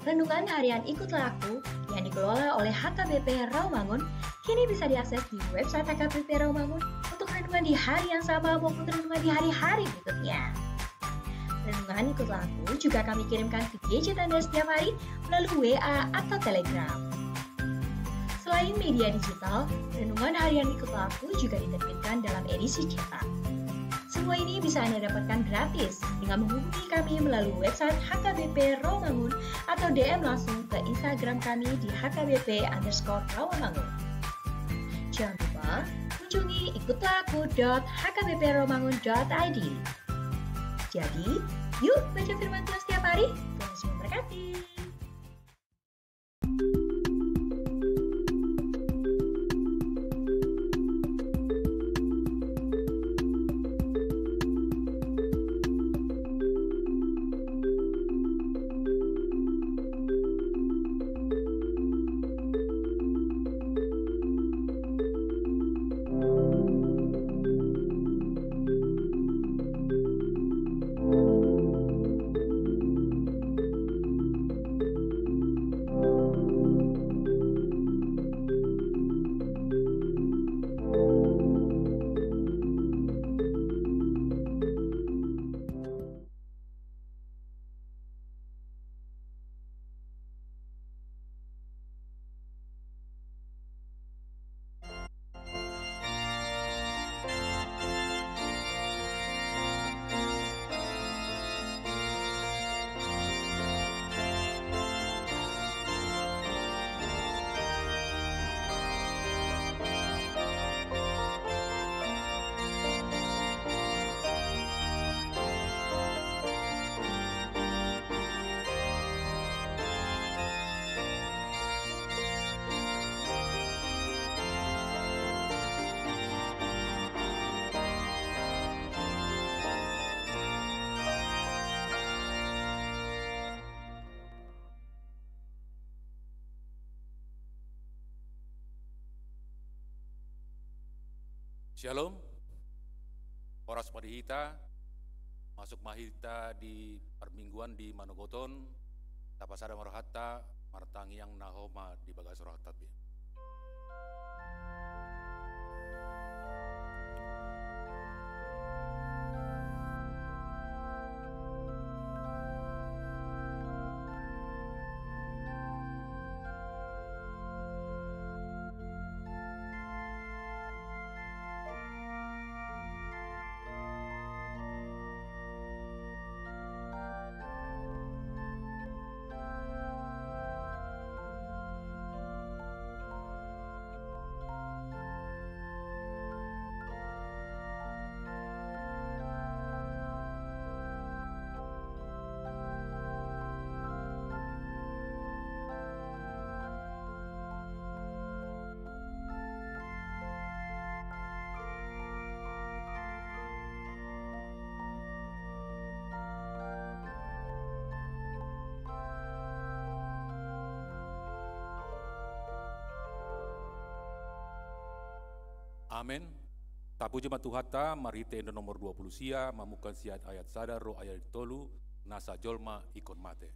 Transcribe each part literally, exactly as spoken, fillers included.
Renungan harian Ikutlah Aku yang dikelola oleh H K B P Rawamangun kini bisa diakses di website H K B P Rawamangun untuk renungan di hari yang sama maupun renungan di hari-hari berikutnya. Renungan Ikutlah Aku juga kami kirimkan ke gadget Anda setiap hari melalui W A atau Telegram. Selain media digital, renungan harian Ikutlah Aku juga diterbitkan dalam edisi cetak. Semua ini bisa Anda dapatkan gratis dengan menghubungi kami melalui website H K B P Rawamangun atau D M langsung ke Instagram kami di H K B P underscore Rawamangun. Jangan lupa kunjungi ikutlah aku dot H K B P rawamangun dot I D. Jadi, yuk baca firman Tuhan setiap hari. Tuhan Yesus memberkati. Syalom. Horas ma di hita. Masuk ma hita di parmingguan di manogot on. Tapasada ma rohanta, martangiang na ho ma di bagas rohanta be. Amen. Tapuji ma Tuhanta, marhite ende nomor dua puluh sia, mamungka sian ayat sada ro ayat tolu, nasa jolma ingkon mate.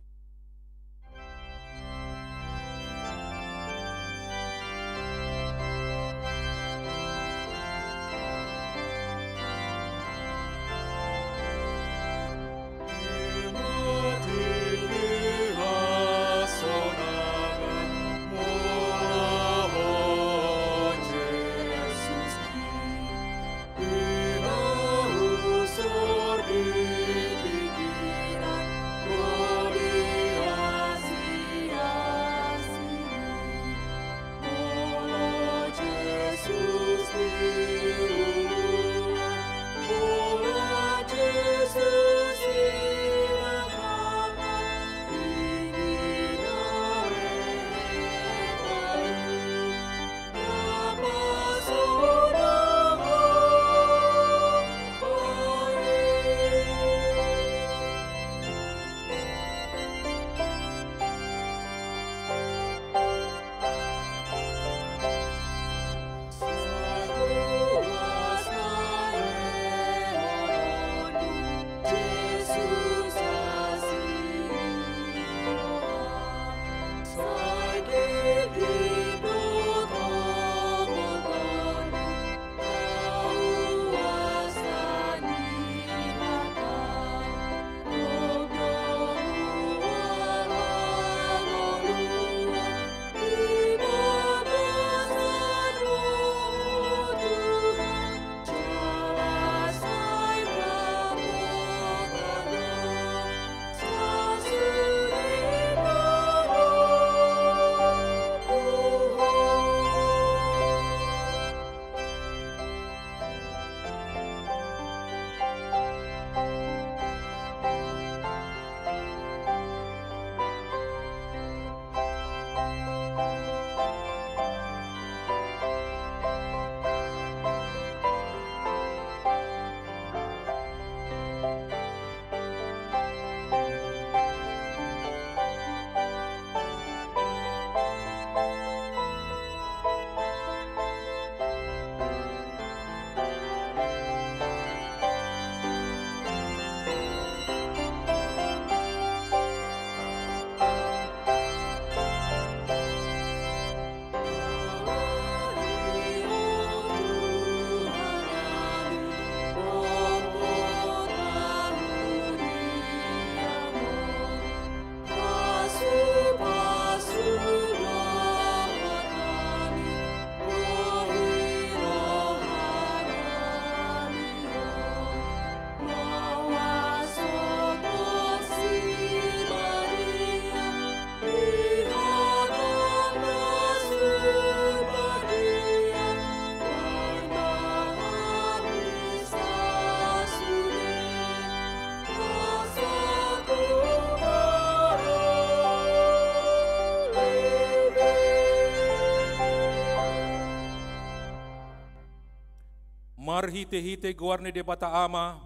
Marhite-hite goar ni Debata Ama,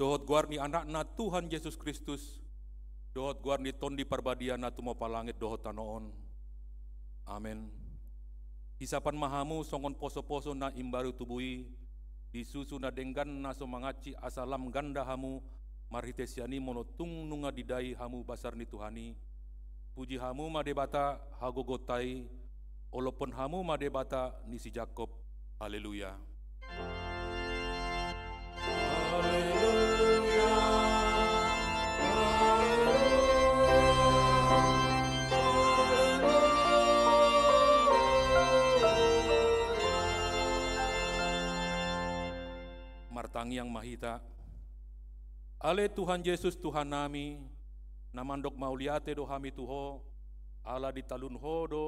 dohot goar ni Anakna Tuhan Jesus Kristus, dohot goar ni Tondi Parbadia na tumompa langit dohot tano on. Amen. Hisapan ma hamu songon poso-poso na imbaru tubu i, di susu na denggan na so mangansi asa lam ganda hamu, marhite sian i molo tung nunga didai hamu basar ni Tuhan i. Puji hamu ma Debata hagogoonta i, olophon hamu ma Debata ni si Jakob. Haleluya. Martangiang ma hita. Ale Tuhan Jesus, Tuhannami, na mandok mauliate do hami tu Ho, ala ditalun Ho do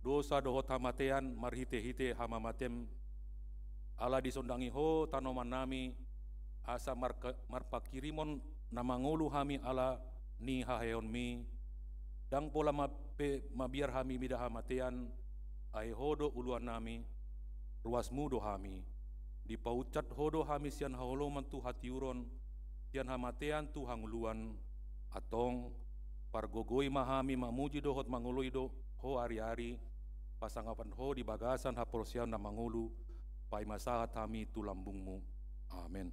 dosa dohot hamatean marhite-hite hamamatem. Ala disondangi Ho tanomannami, asa marke-, marpanghirimon na mangolu hami ala ni haheheonmi. Ndang pola ma-, pe mabiar hami mida hamatean, ai Ho do uluannami, ruasmu do hami. Dipaunsat Ho do hami sian haholomon tu hatiuron, sian hamatean tu hangoluan. Antong, pargogoi ma hami mamuji dohot mangoloi do Ho ari-ari, pasangaphon Ho di bagasan haporseaon na mangolu, paima sahat hami tu lambungmu. Amen.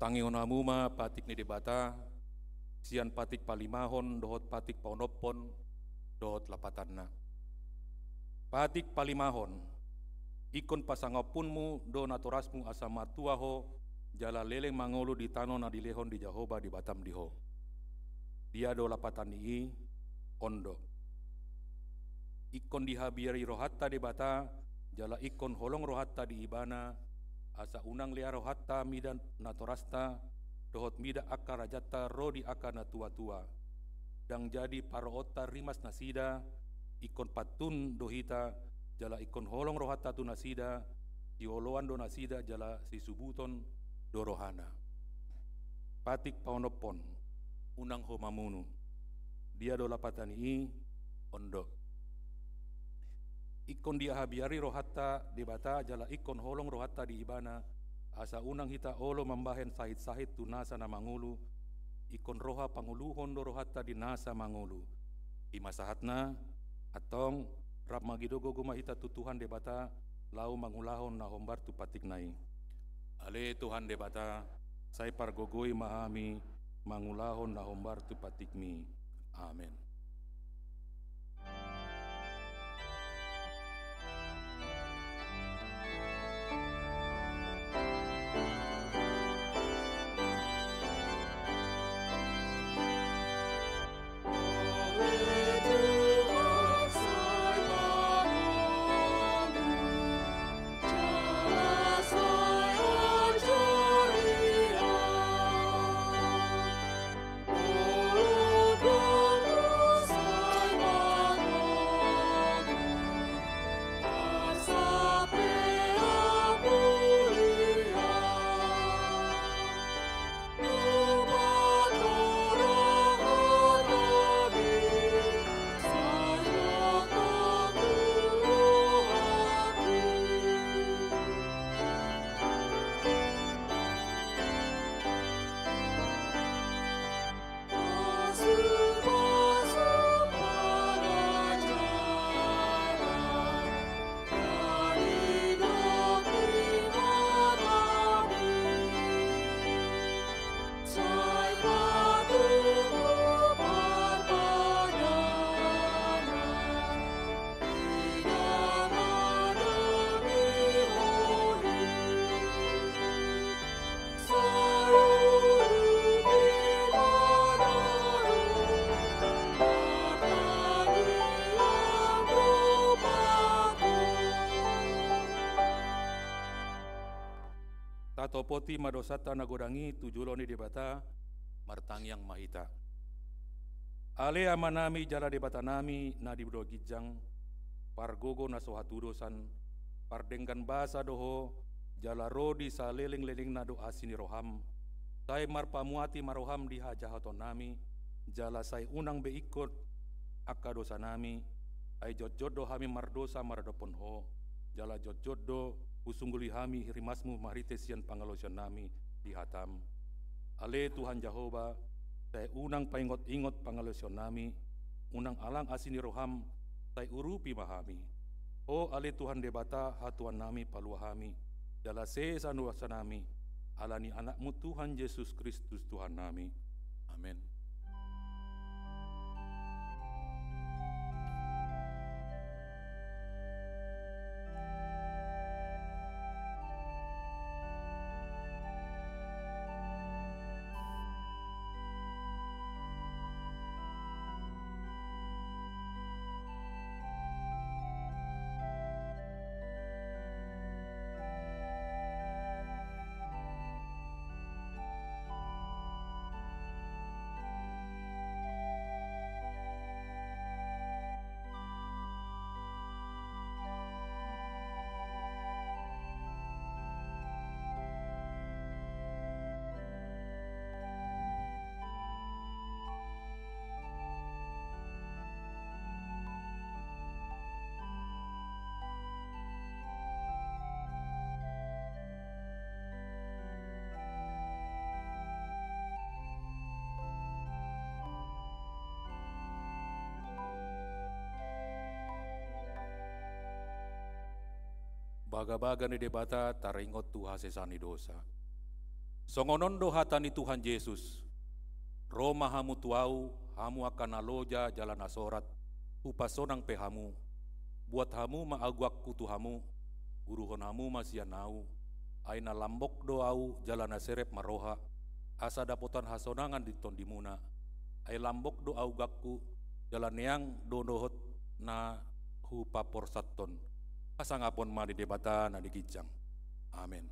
Tangihon hamu ma patik ni Debata, sian patik palimahon dohot patik paonomhon dohot lapatanna. Patik palimahon. Ingkon pasangaphonmu do natorasmu asa matua ho, jala leleng mangolu di tano na dilehon ni Jahowa Debatam di ho. Dia do lapatan ni i? On do. Ingkon dihabiari rohanta Debata, jala ingkon holong rohanta di Ibana, asa unang lea rohanta mida natorasta, dohot mida angka rajanta ro di angka natuatua. Ndang jadi paroonta rimas nasida, ingkon pantun do hita, jala ingkon holong rohanta tu nasida, sioloan do nasida jala sisubuton do rohana. Patik paonomhon, unang ho mamunu. Dia do lapatan ni i? On do. Ingkon dihabiari rohanta Debata jala ingkon holong rohanta di Ibana, asa unang hita olo mambahen sahit-sahit tu nasa na mangolu, ingkon roha pangoluhon do rohanta di nasa mangolu. I ma sahatna, antong, rap mangido gogo ma hita tu Tuhan Debata, laho mangulahon na hombar tu patikna i. Ale Tuhan Debata, sai pargogoi ma hami mangulahon na hombar tu patikmi. Amen. Poti ma dosanta na godang i tu jolo ni Debata. Martangiang ma hita. Ale Amanami jala Debatanami na di banua ginjang, pargogo na so hatudosan, pardenggan basa do Ho, jala ro di salelenglelengna do asi ni roham. Sai marpamuati ma roham di hajahatonnami, jala sai unang be ingkon angka dosanami, ai jotjot do hami mardosa maradophon Ho, jala jotjot do husungguli hami rimasmu marhite sian pangalaosionnami di hatam. Ale Tuhan Jahowa, sai unang paingotingot pangalaosionnami, unang alang asi ni roham, sai urupi ma hami. Ho ale Tuhan Debata, hatuannami, palua hami, jala sesa dosanami, ala ni Anakmu Tuhan Jesus Kristus Tuhannami. Amen. Bagabaga ni Debata taringot tu hasesaan ni dosa. Songon on do hata ni Tuhan Jesus: Ro ma hamu tu Ahu, hamu angka na loja jala na sorat, hupansonang pe hamu. Buat hamu ma agakku tu hamu, uruhon hamu ma sian Ahu, ai na lambok do Ahu jala na serep ma roha, asa dapotan hasonangan di tondimuna. Ai lambok do agakku, jala neang do dohot na hupaporsathon. Hasangapon ma di Debata na di ginjang. Amen.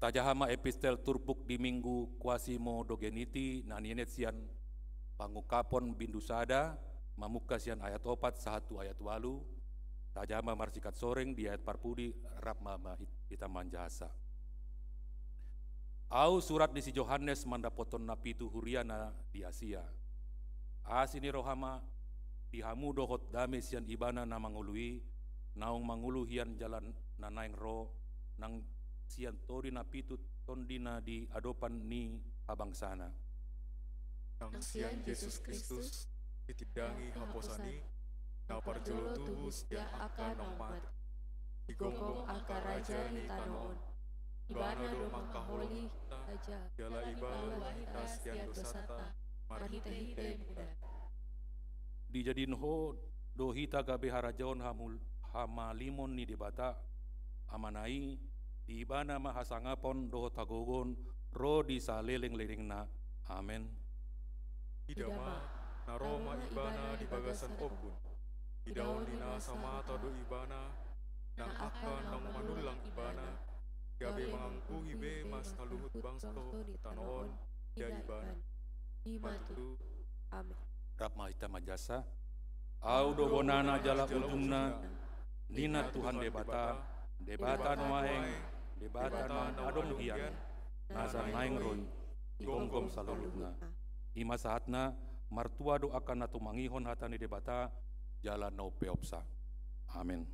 Tajaha ma epistel turpuk di Minggu Quasimodogeniti na nienet sian Pangungkapon bindu sada, mamungka sian ayat opat sahat tu ayat ualu. Tajaha ma marsikat soreng di ayat parpudi, rap ma, ma hit-, hita manjahasa. Ahu surat ni si Johannes mandapothon na pitu huria na di Asia. Asi ni roha ma di hamu dohot dame sian Ibana na mangolu i, naung mangolu hian jala na naeng ro, nang sian tondi na pitu, tondi na di adopan ni habangsana. Nang sian Jesus Kristus, ditindangi haposan i, na parjolo tubu sian angka naung mate. Digokhon angka raja ni tano on. Ibana do manghaholi hita, jala ipaluah hita sian dosanta, marhitehite mudar. Dijadion Ho do hita gabe harajaon hamul-, hamalimon ni Debata, Amana i, di Ibana ma hasangapon dohot hagogoon ro di salelenglelengna. Amen. Ida ma, na ro ma Ibana di bagasan ombun. Idaon ni nasa mata do Ibana, nang angka naung manullang Ibana, gabe mangangkuhi be ma saluhut bangso di tano on, ia Ibana. I ma tutu. Amen. Rap ma hita manjasa. Ahu do bonana jala ujungna, ninna Tuhan Debata, Debata nuaeng, Debata na adong hian, na naeng ro i, digomgom saluhutna. I ma sahatna, martua do angka na tumangihon hata ni Debata, jala na umpeopsa. Amen.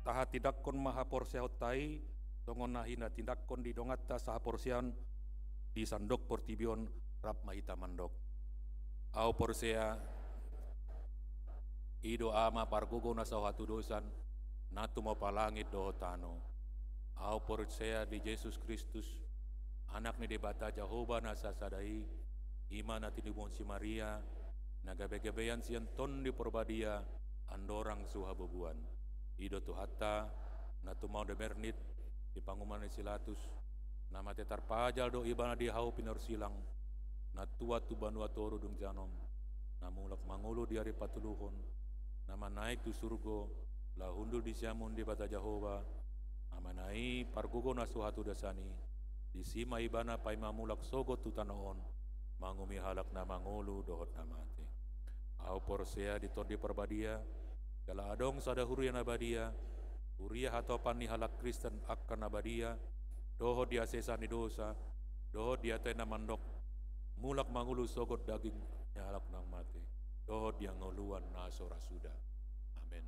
Tahatindangkon ma haporseaonta i, songon na hinatindangkon di donganta sahaporseaon di sandok portibi on. Rap ma hita mandok. Ahu porsea, i do Ama pargogo na so hatudosan, na tumompa langit dohot tano. Ahu porsea di Jesus Kristus, Anak ni Debata Jahowa na sasada i, i ma na tinubuhon si Maria, na gabegabean sian Tondi Porbadia, andorang so habubuan. I do Tuhanta, na tumandok mernit, di panguhuman ni si Pilatus, na mate tarpajal do Ibana di hau pinorsilang, na tuat tu banua toru dung janom, na mulak mangolu di ari patoluhon, na manaek tu surgo, laho hundul di siamun Debata Jahowa, Amana i pargogo na so hatudosan i, disi ma Ibana paima mulak sogot tu tano on, manguhumi halak na mangolu dohot na mate. Ahu porsea di Tondi Porbadia, jala adong sada huria na badia, huria hatopan ni halak Kristen angka na badia, dohot di hasesaan ni dosa, dohot di hata na mandok, mulak mangolu sogot daging ni halak na mate, dohot di hangoluan na so ra suda. Amen.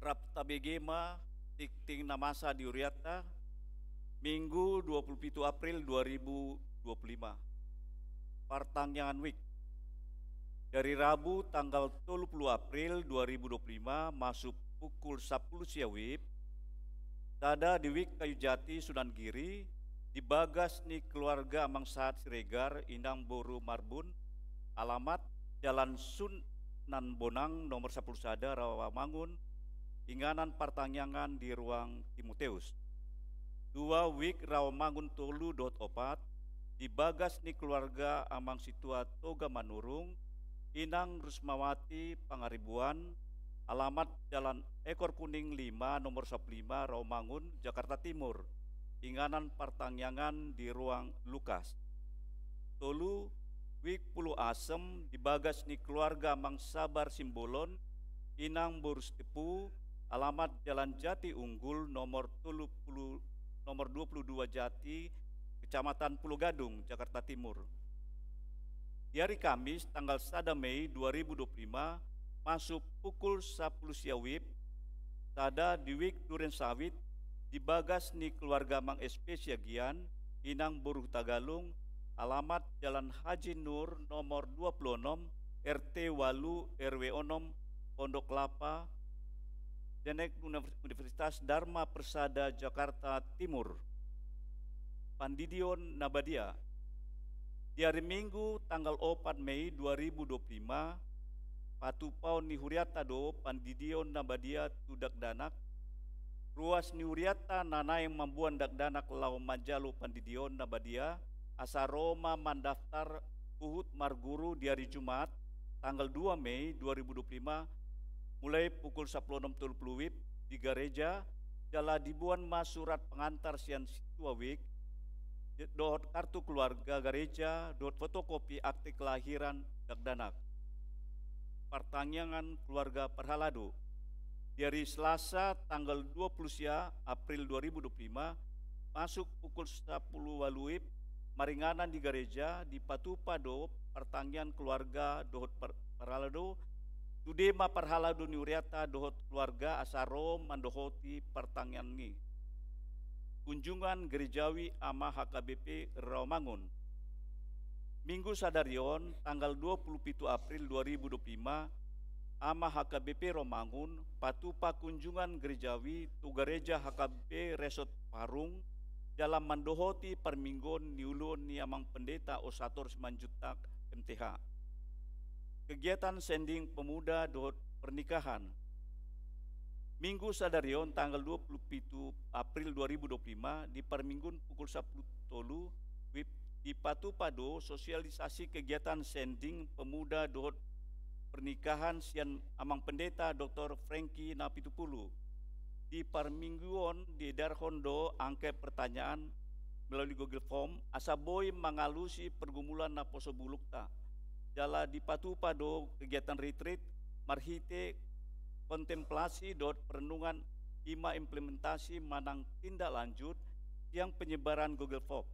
Rap tabege ma tingting na masa di hurianta. Minggu dua puluh pitu April dua ribu dua puluh lima. Partangiangan wijk. Dari Rabu tanggal tolu puluh April dua ribu dua puluh lima masuk pukul sampulu sia wib, sada di Wijk Kayu Jati, Sunan Giri, di bagas ni keluarga Amang Sahat Siregar, Inang boru Marbun, alamat Jalan Sunan Bonang nomor sampulu sada, Rawamangun, inganan partangiangan di ruang Timoteus. Dua, Wijk Rawamangun tolu dohot opat, di bagas ni keluarga Amang Situa Toga Manurung, Inang Rusmawati Pangaribuan, alamat Jalan Ekor Kuning lima nomor sampulu lima, Rawamangun, Jakarta Timur, inganan partangiangan di ruang Lukas. Tolu, Wijk Pulo Asem, di bagas ni keluarga Amang Sabar Simbolon, Inang boru Sitepu, alamat Jalan Jati Unggul nomor tolu puluh, nomor dua puluh dua Jati, Kecamatan Pulo Gadung, Jakarta Timur. Di hari Kamis tanggal sada Mei dua ribu dua puluh lima, masuk pukul sampulu sia wib, sada di Wijk Duren Sawit, di bagas ni keluarga Amang S P Siagian, Inang boru Hutagalung, alamat Jalan Haji Nur nomor dua puluh onom, R T walu, R W onom, Pondok Kelapa, Jenek Univers-, Universitas Dharma Persada, Jakarta Timur. Pandidion na badia. Di hari Minggu tanggal opat Mei dua ribu dua puluh lima, patupaon ni hurianta do pandidion na badia tu dakdanak. Ruas ni hurianta na naeng mamboan dakdanak laho manjalo pandidion na badia, asa ro ma mandaftar huhut marguru di hari Jumat, tanggal dua Mei dua ribu dua puluh lima, mulai pukul sampulu onom tolu pulu wib di gareja, jala diboan ma surat pengantar sian situa wijk, dohot kartu keluarga gareja, dohot fotokopi akte kelahiran dakdanak. Partangiangan keluarga parhalado. Di hari Selasa tanggal dua puluh sia April dua ribu dua puluh lima, masuk pukul sampulu walu wib, maringanan di gareja, dipatupa do partangiangan keluarga dohot par-, parhalado. Sude ma parhalado ni hurianta dohot keluarga asa ro mandohoti partangiangan i. Kunjungan gerejawi Ama H K B P Rawamangun. Minggu sadari on, tanggal dua puluh pitu April dua ribu dua puluh lima, Ama H K B P Rawamangun patupa kunjungan gerejawi tu gareja H K B P Resort Parung, jala mandohoti parmingguon ni uluon ni Amang Pendeta Osator Simanjuntak, M T H. Kegiatan sending pemuda dohot pernikahan. Minggu sadari on, tanggal dua puluh pitu April dua ribu dua puluh lima, di parmingguon pukul sampulu tolu wib, dipatupa do sosialisasi kegiatan sending pemuda dohot pernikahan sian Amang Pendeta Doktor Frankie Napitupulu. Di parmingguon diedarhon do angka pertanyaan melalui Google Form, asa boi mangalusi pergumulan naposo bulungta. Jala dipatupa do kegiatan retreat marhite kontemplasi dohot perenungan, i ma implementasi manang tindak lanjut sian penyebaran Google Form.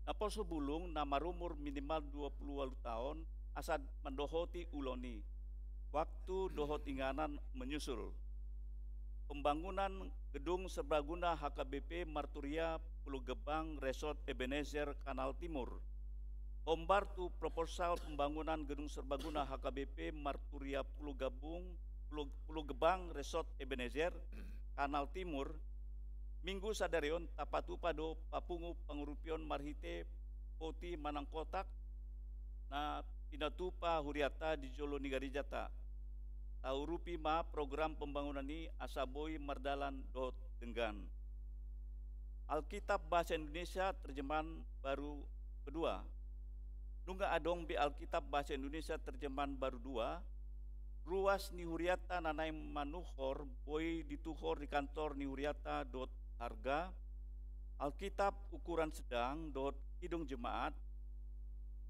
Naposo bulung na marumur minimal dua puluh walu taon asa mandohoti ulaon i. Waktu dohot inganan menyusul. Pembangunan gedung serbaguna H K B P Marturia Pulo Gebang Resort Ebenezer, Kanal Timur. Hombar tu proposal pembangunan gedung serbaguna H K B P Marturia Pulo Gabung, Pulo, Pulo Gebang Resort Ebenezer, Kanal Timur. Minggu sadari on tapatupa do papungu pangurupion marhite poti manang kotak na pinatupa hurianta di jolo ni garejata. Taurupi ma program pembangunan i asa boi mardalan dohot denggan. Alkitab bahasa Indonesia terjemahan baru kedua. Nunga adong be Alkitab bahasa Indonesia terjemahan baru dua, ruas ni hurianta na naeng manuhor boi dituhor di kantor ni hurianta dohot harga, Alkitab ukuran sedang dohot kidung jemaat,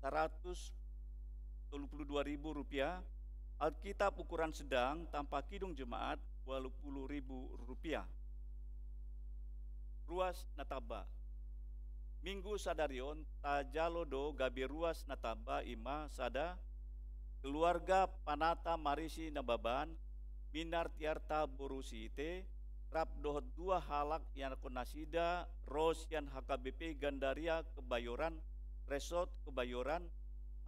saratus tolu pulu dua ribu rupiah, Alkitab ukuran sedang tanpa kidung jemaat, ualu pulu ribu rupiah. Ruas na tamba. Minggu sadari on tajalo do gabe ruas na tamba, i ma sada, keluarga Panata Marisi Nababan, Minar Tiarta boru Siite, rap dohot dua halak ianakkon nasida ro sian H K B P Gandaria Kebayoran, Resort Kebayoran,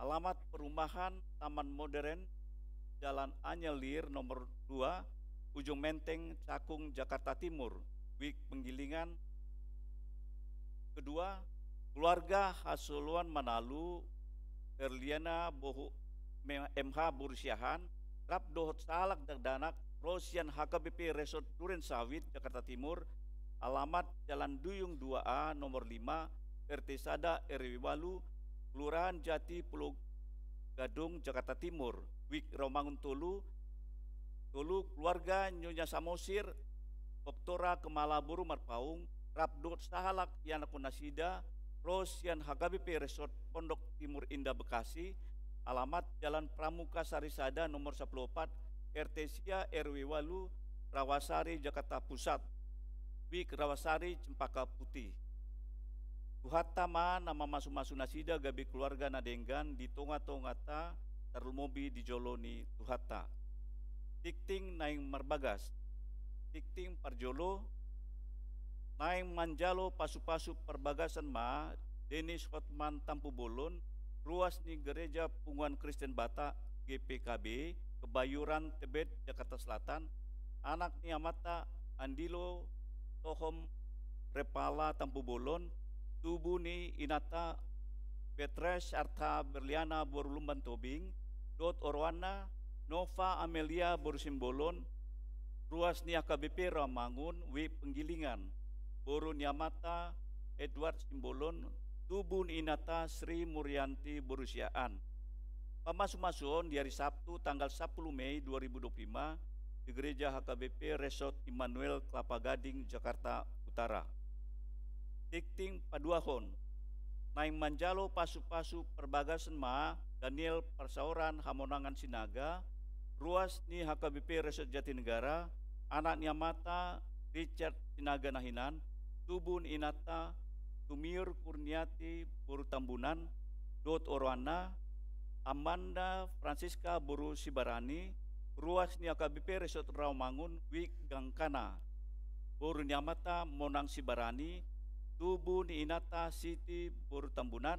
alamat perumahan Taman Modern, Jalan Anyelir nomor dua, Ujung Menteng, Cakung, Jakarta Timur. Wijk penggilingan. Kedua, keluarga hasoloan manalu Erliana bohu M H boru Siahaan, rap dohot sahalak dakdanak ro sian H K B P Resort Duren Sawit, Jakarta Timur, alamat Jalan Duyung dua A nomor lima, R T sada R W walu, Kelurahan Jati Pulo Gadung, Jakarta Timur. Wijk Rawamangun tolu. Tolu, keluarga Nyonya Samosir, Oktora Kemala boru Marpaung, rap dohot sahalak ianakkon nasida, ro sian H K B P Resort Pondok Timur Indah Bekasi, alamat Jalan Pramuka Sari sada nomor sapuluh opat, R T sia R W walu, Rawasari, Jakarta Pusat. Wijk Rawasari Cempaka Putih. Tuhanta ma na mamasumasu nasida gabe keluarga na denggan di tongatonganta, tarlumobi di jolo ni Tuhanta. Tingting naeng marbagas. Tingting parjolo, naeng manjalo pasupasu parbagasan ma Dennis Hotman Tampubolon, ruas ni Gereja Punguan Kristen Batak, G P K B, Kebayoran Tebet, Jakarta Selatan, anak ni amanta Andilo Tohom Repala Tampubolon, tubu ni inanta Beatrice Arta Berliana boru Lumban Tobing, dohot oroanna Nova Amelia boru Simbolon, ruas ni H K B P Rawamangun, Wijk penggilingan, boru ni amanta Edward Simbolon, tubu ni inanta Sri Murianti boru Siahaan. Pamasumasuon di ari Sabtu tanggal sapuluh Mei dua ribu dua puluh lima di Gereja H K B P Resort Immanuel Kelapa Gading, Jakarta Utara. Tingting paduahon, naeng manjalo pasupasu parbagasan ma Daniel Parsaoran Hamonangan Sinaga, ruas ni H K B P Resort Jatinegara, anak ni amanta Richard Sinaga na hinan, tubu ni inanta Tumiur Kurniati boru Tambunan, dohot oroanna Amanda Francisca boru Sibarani, ruas ni H K B P Resort Rawamangun, Wijk Gangkana. Boru ni amanta Monang Sibarani, tubu ni inanta Siti boru Tambunan,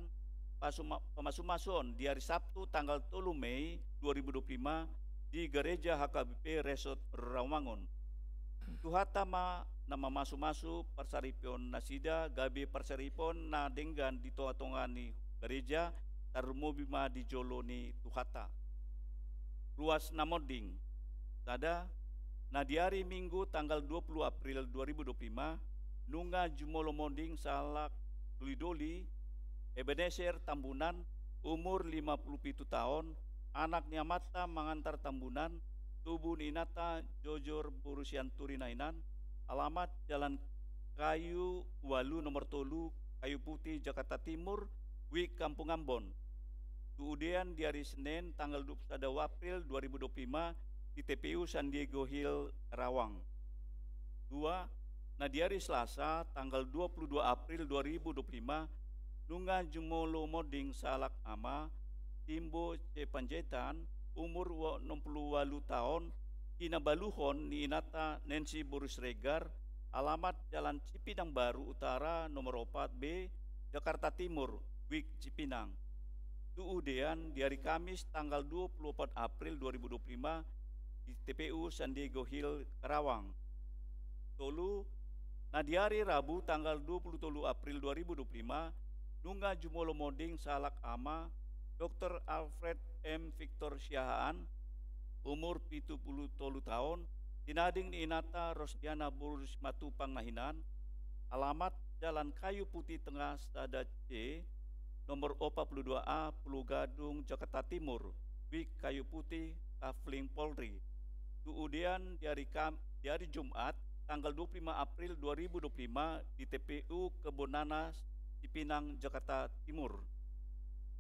pasuma-, pamasumasuon di ari Sabtu tanggal tolu Mei dua ribu dua puluh lima di Gereja H K B P Resort Rawamangun. Tuhanta ma na mamasumasu parsaripeon nasida gabe parsaripeon na denggan di tongatonga ni gareja, tarlumobi ma di jolo ni Tuhanta. Ruas na monding. Sada, na di ari Minggu tanggal dua puluh April dua ribu dua puluh lima, nunga jumolo monding sahalak dolidoli, Ebenezer Tambunan, umur lima puluh pitu taon, anak ni amanta Mangantar Tambunan, tubu ni inanta Jojor boru Sianturi na hinan, alamat Jalan Kayu Walu nomor tolu, Kayu Putih, Jakarta Timur, Wijk Kampung Ambon. Tu udean di ari Senin tanggal dua puluh sada April dua ribu dua puluh lima di T P U San Diego Hill, Karawang. Dua, na di ari Selasa tanggal dua puluh dua April dua ribu dua puluh lima, nunga jumolo monding sahalak ama, Timbo C Panjaitan, umur wa-, onom puluh walu taon, hinabaluhon ni inanta Nancy boru Siregar, alamat Jalan Cipinang Baru Utara nomor opat B, Jakarta Timur, Wijk Cipinang. Tu udean di ari Kamis tanggal dua puluh opat April dua ribu dua puluh lima di T P U San Diego Hill, Karawang. Tolu, na di ari Rabu tanggal dua puluh tolu April dua ribu dua puluh lima, nunga jumolo monding sahalak ama, Doktor Alfred M Victor Siahaan, umur pitu puluh tolu taon, tinading ni inanta Rosdiana boru Simatupang na hinan, alamat Jalan Kayu Putih Tengah sada C, nomor opat puluh dua A, Pulo Gadung, Jakarta Timur, Wijk Kayu Putih, Kafling Polri. Tu udean di ari Kam-, di ari Jumat, tanggal dua puluh lima April dua ribu dua puluh lima di T P U Kebon Nanas, Cipinang, Jakarta Timur.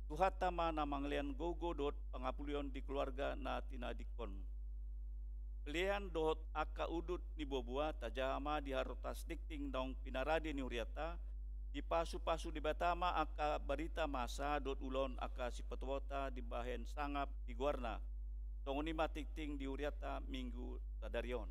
Tuhanta ma na mangalean gogo dohot pangapulion di keluarga na tinadingkon. Pelean dohot angka udut ni boaboa tajaha ma di harotas tingting naung pinarade ni hurianta, dipasupasu Debata ma angka barita masa dohot ulaon angka sipatupaonta dibahen sangap di goarna. Songon i ma tingting di hurianta Minggu sadari on.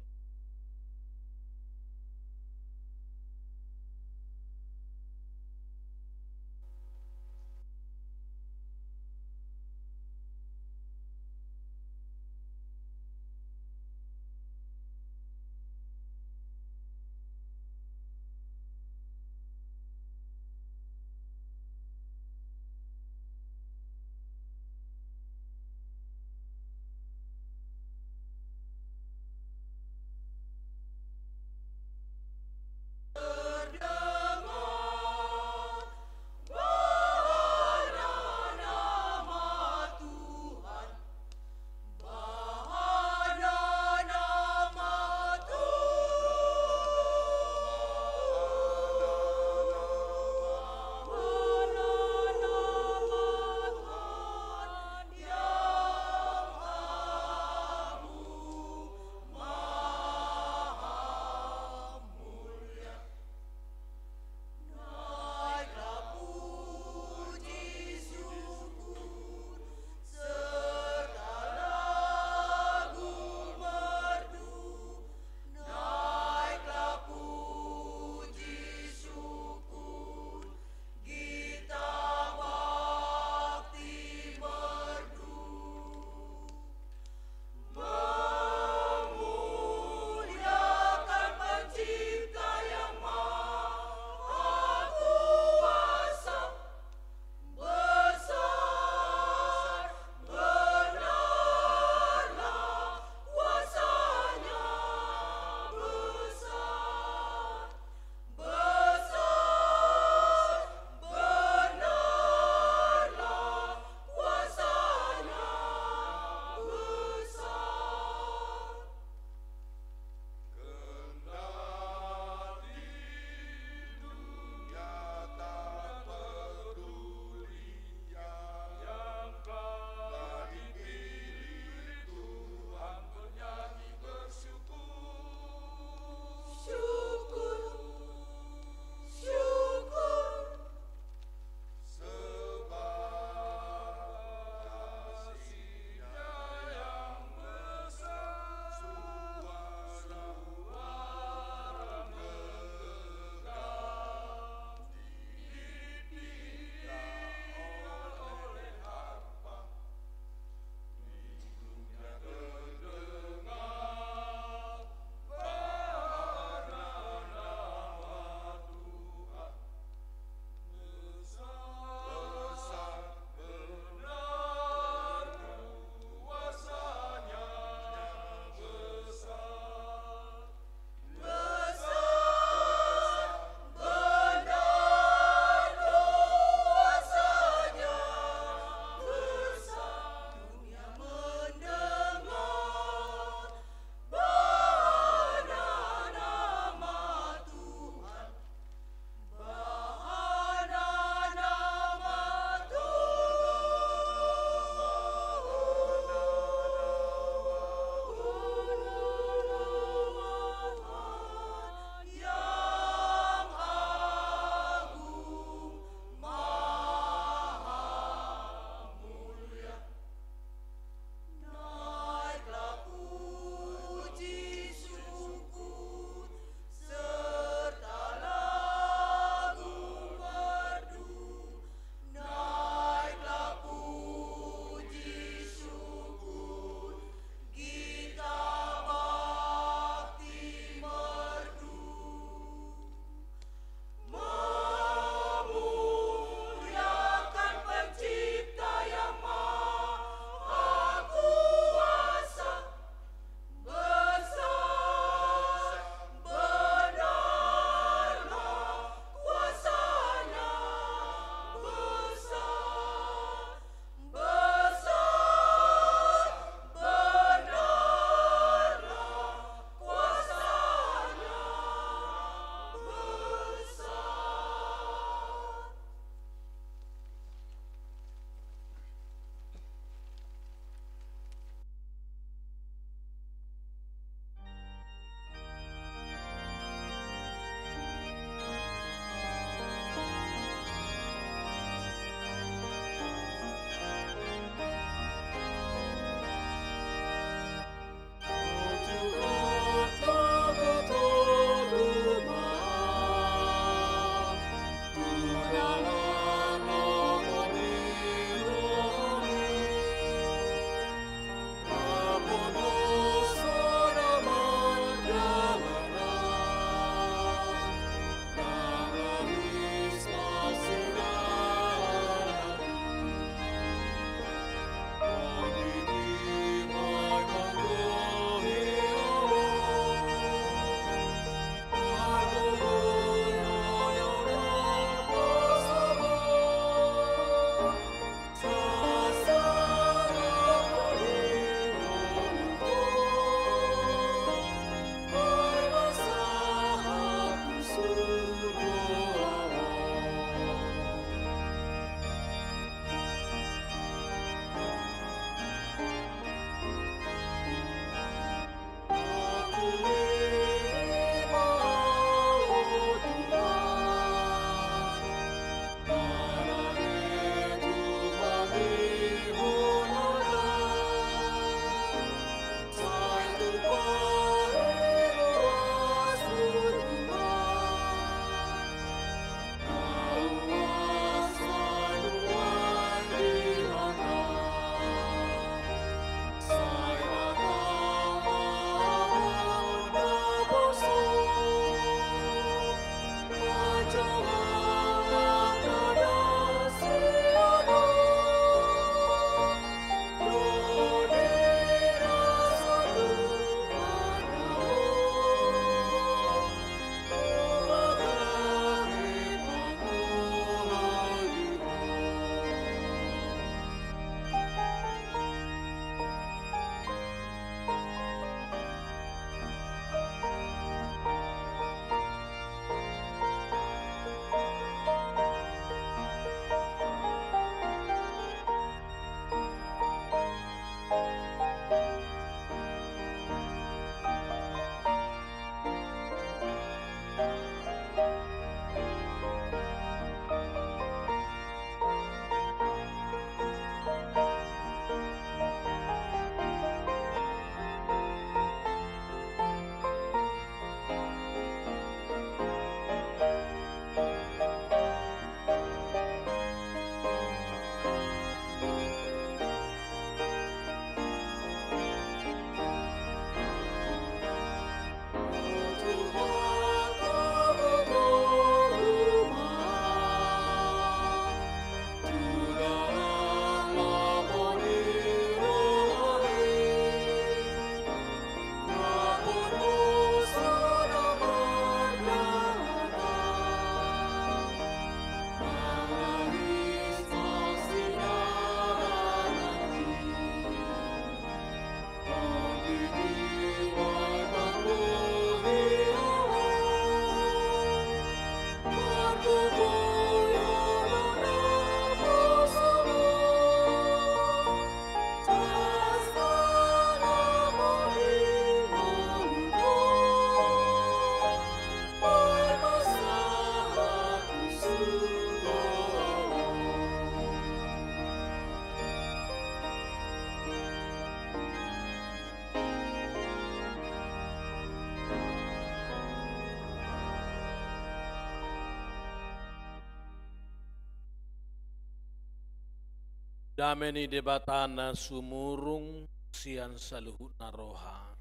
Dame ni Debata na sumurung sian saluhutna roha,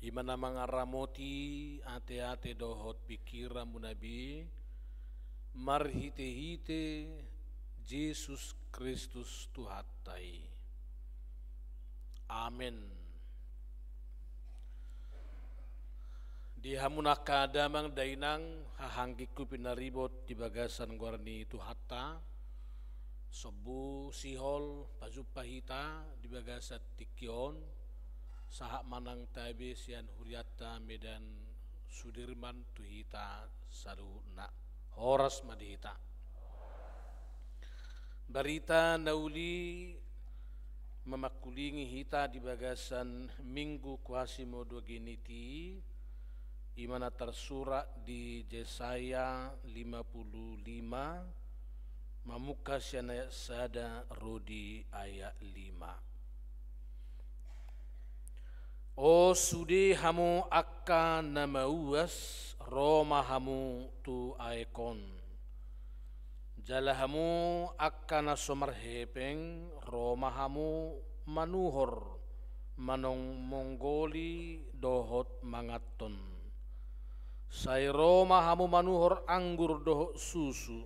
i ma na mangaramoti ateate dohot pingkiranmuna be, marhitehite Jesus Kristus Tuhanta i. Amen. Di hamu angka damang dainang, haha anggingku pinaribot di bagasan goar ni Tuhanta, sombu sihol pajumpa hita di bagasan tingki on, sahat ma nang tabe sian hurianta Medan Sudirman tu hita saluhutna. Horas ma di hita. Barita na uli mamangkulingi hita di bagasan Minggu Quasimodogeniti, i ma na tarsurat di Jesaya lima puluh lima, mamungka sian ayat sada ro di ayat lima. O sude hamu angka na mauas, ro ma hamu tu aek on. Jala hamu angka na so marhepeng, ro ma hamu manuhor, manang monggoli dohot manganhon. Sai ro ma hamu manuhor anggur dohot susu,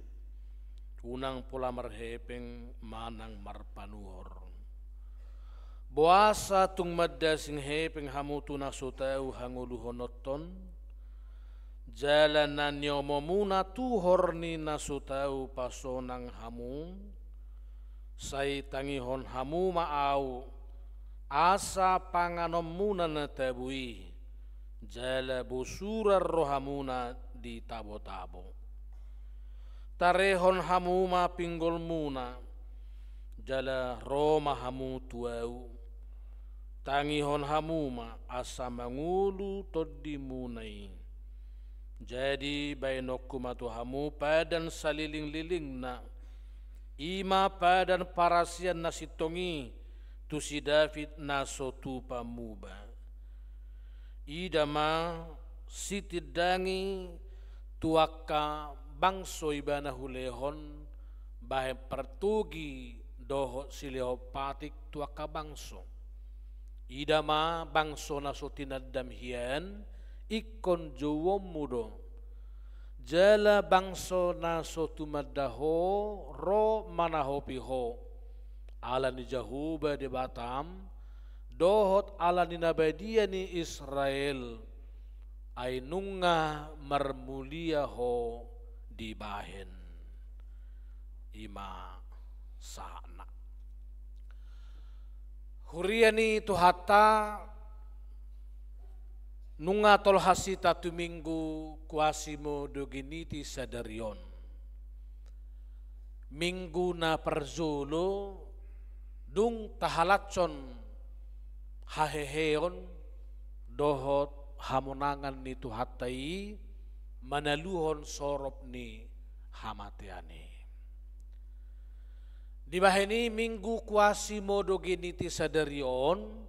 unang pola marhepeng manang marpanuhor. Boasa tung mandasing hepeng hamu tu na so tau hangoluhononhon? Jala na niomomuna tuhor ni na so tau pasonang hamu? Sai tangihon hamu ma ahu, asa panganonmuna na tabo i, jala bosuran rohamuna di tabotabo. Tarehon hamu ma pinggolmuna, jala ro ma hamu tu ahu. Tangihon hamu ma asa mangolu tondimuna i. Jadi baenonku ma tu hamu padan salelenglelengna, i ma padan parasian na sintong i tu si David na so tupa muba. Ida ma, sitindangi tu angka bangso ibana hulehon, bahen partogi dohot silehon patik tu angka bangso. Ida ma, bangso na so tinandam hian, ingkon jouonmu do. Jala bangso na so tumanda ho ro manahopi ho, ala ni Jahowa Debatam, dohot ala ni na badia ni Israel, ai nunga marmulia ho dibahen. I ma sahatna. Huria ni Tuhanta, nunga tolhas hita tu Minggu Quasimodogeniti sadari on. Minggu na parjolo dung tahalashon haheheon dohot hamonangan ni Tuhanta i manaluhon sorop ni hamatean i. Dibahen i Minggu Quasimodogeniti sadari on,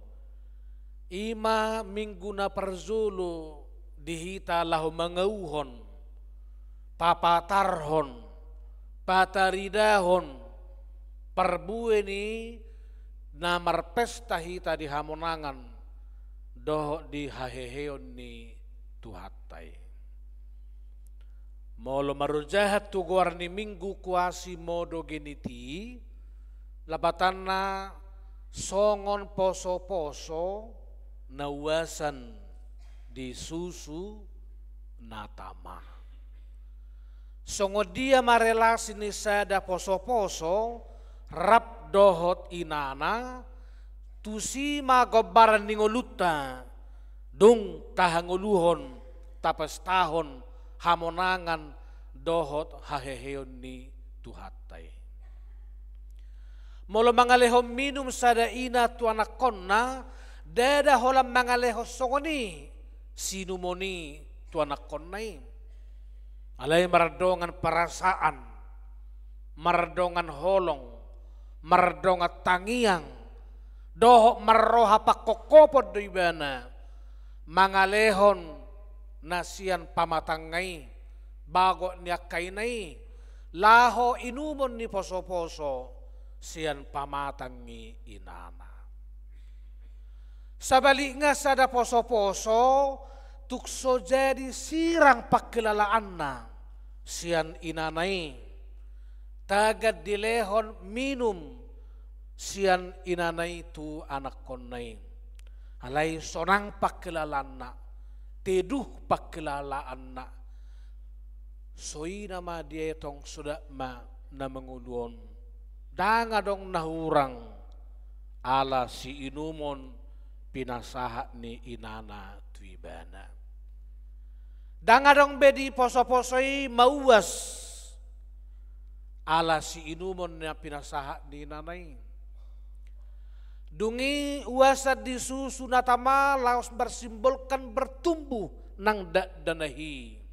i ma Minggu na parjolo di hita laho mangauhon, papatarhon, pataridahon parbue ni na marpesta hita di hamonangan dohot di haheheon ni Tuhanta i. Molo marojahan tu goar ni Minggu Quasimodogeniti, lapatanna songon posoposo na uasan di susu na tama. Songon dia ma relasi ni sada posoposo rap dohot inana, tusi ma gombaran ni ngolunta, dung tahangoluhon, tapestahon hamonangan dohot haheheon ni Tuhanta i. Molo mangalehon minum sada ina tu anakkonna, ndada holan mangalehon songon i sinumon i tu anakkonna i. Alai mardongan parasaan, mardongan holong, mardongan tangiang, dohot marroha pangkophopon do ibana mangalehon na sian pamatangna i, bagot ni angka ina i, laho inumon ni posoposo, sian pamatang ni inana. Sabalikna, sada poso-poso tung so jadi sirang pangkilalaanna sian inana i, tagan dilehon minum sian inana i tu anakkonna i. Alai sonang pangkilalaanna, teduh pangkilalaanna. So i nama dietong, sodat ma na mangolu on, ndang adong na hurang ala siinumon pinasahat ni inana tu ibana. Ndang adong be di poso-poso i mauas ala siinumon na pinasahat ni inana i. Dung i uasan ni susu na tama laos marsimbolkan bertumbuh nang dakdanak i.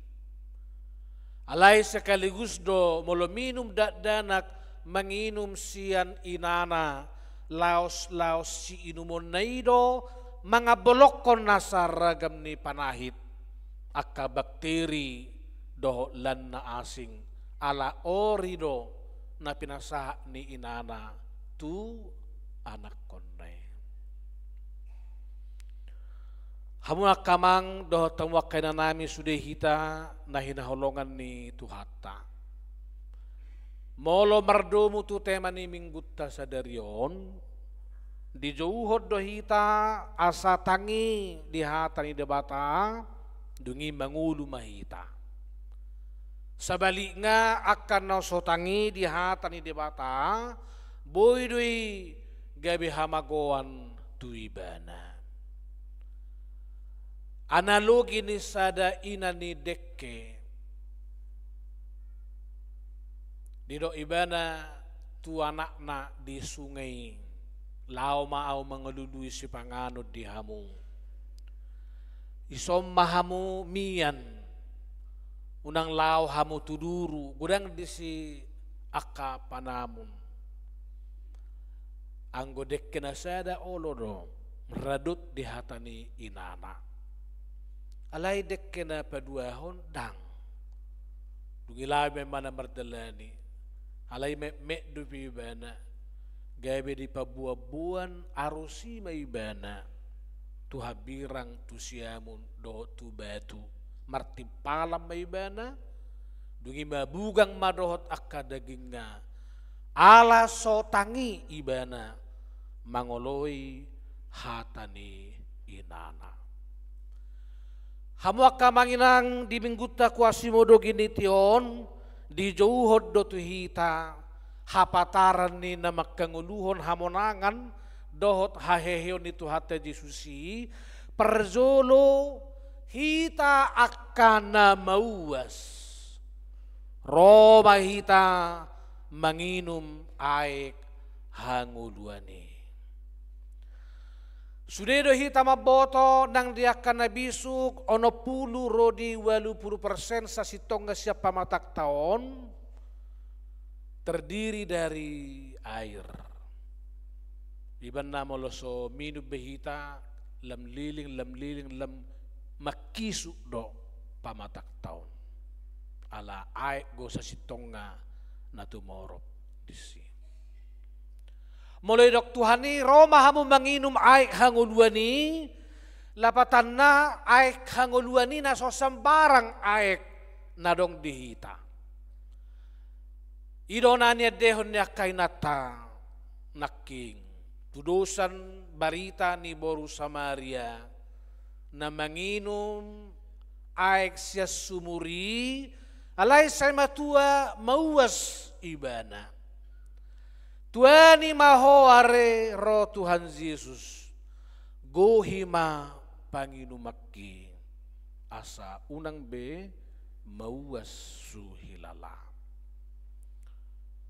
Alai sekaligus do molo minum dakdanak manginum sian inana, laos-laos siinumonna i do mangambolongkon nasa ragam ni panahit, angka bakteri dohot lan na asing, ala ori do na pinasahat ni inana tu anakkonna i. Hamu angka amang dohot hamu angka inanami, sude hita na hinaholongan ni Tuhanta. Molo mardomu tu tema ni Minggunta sadari on, dijouhon do hita asa tangi di hata ni Debata, dung i mangolu ma hita. Sabalikna, angka na so tangi di hata ni Debata, boi do i gabe hamagoan tu ibana. Analogi ni sada ina ni dengke. Didok ibana tu anakna di sungai, "Laho ma ahu mangalului sipanganon di hamu. Dison ma hamu mian, unang laho hamu tu duru, godang disi angka panamun." Anggo dengke na sada olo do, radot di hata ni inana. Alai dengke na paduahon ndang. Dung i laho ma ibana mardalani. Alai metmet dope ibana. Gabe dipaboanboan arus i ma ibana tu hambirang, tu siamun dohot tu batu. Martimpalan ma ibana, dung i mabugang ma dohot angka dagingna, ala so tangi ibana mangoloi hata ni inana. Hamu angka amang inang, di Minggunta Quasimodogeniti on, dijouhon do tu hita hapataran ni na mangkangoluhon hamonangan dohot haheheon ni Tuhanta Jesus i. Parjolo, hita angka na mauas, ro ma hita manginum aek hangoluan i. Sude do hita mamboto nang di angka na bisuk onom pulu ro di ualu pulu persen sasintongna sian pamatangta on terdiri dari air. Ibaen na molo so minum be hita, lam liling, lam liling, lam mangkisuk do pamatangta on. Ala aek do sasintongna na tumorop disi. Molo didok Tuhan i, ro ma hamu manginum aek hangoluan i, lapatanna aek hangoluan i na so sambarang aek na adong di hita. I do na niandehon ni angka inanta nangkin, tudosan barita ni boru Samaria na manginum aek sian sumur i, alai sai matua mauas ibana. Tuani ma ho are ro Tuhan Jesus, gohi ma panginumanki, asa unang be mauas huhilala.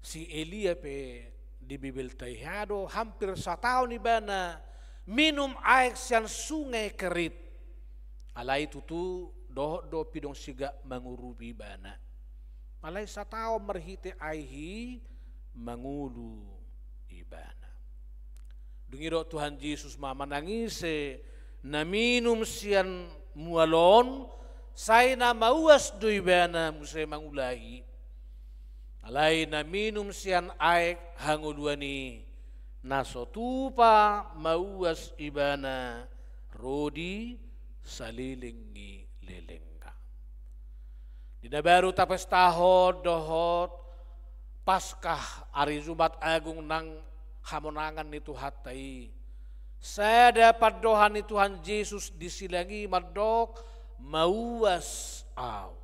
Si Elia pe di Bibelta i, aha do, hampir sataon ibana minum aek sian sungai Kerit. Alai tutu dohot do pidong sigak mangurupi ibana. Alai sataon marhite aek i mangolu ibana. Dung i didok Tuhan Jesus ma, manang ise na minum sian mual on, sai na mauas do ibana muse mangulahi. Alai na minum sian aek hangoluan i, na so tupa mauas ibana ro di saleleng ni lelengna. Di na baru tapestahon dohot Paskah, ari Jumat Agung nang hamonangan ni Tuhanta i, sada pandohan ni Tuhan Jesus di silang i mandok, mauas Ahu.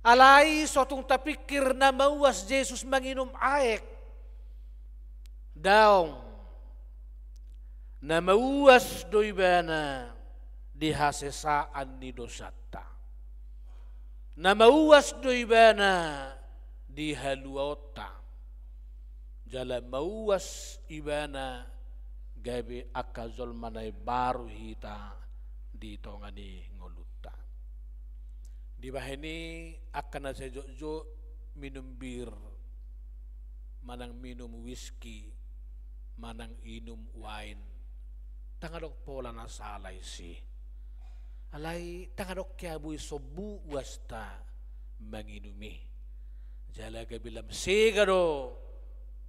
Alai so tung tapingkir na mauas Jesus manginum aek. Daong. Na mauas do ibana di hasesaan ni dosanta. Na mauas do ibana di haluaonta. Jala mauas ibana gabe angka jolma na imbaru hita di tonga ni ngolunta. Dibahen i angka na sai jotjot minum bir, manang minum whisky, manang inum wain, ndang adong pola na sala disi. Alai ndang adong hea boi sombu uasta manginum i. Jala gabe lam sega do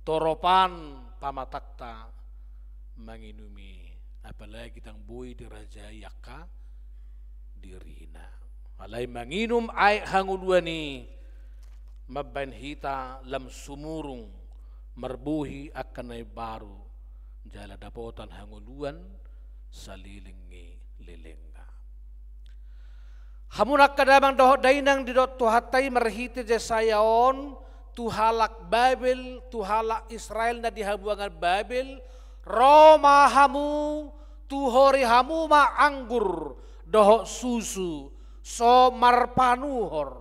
toropan pamatangta manginum i, apalagi ndang boi dirajai angka dirina. Alai manginum aek hangoluan i mambahen hita lam sumurung, marbohi angka na imbaru, jala dapotan hangoluan saleleng ni lelengna. Hamu angka damang dohot dainang, didok Tuhanta i marhite Jesaya on tu halak Babel, tu halak Israel na di habuangan Babel, ro ma hamu, tuhori hamu ma anggur dohot susu, so marpanuhor.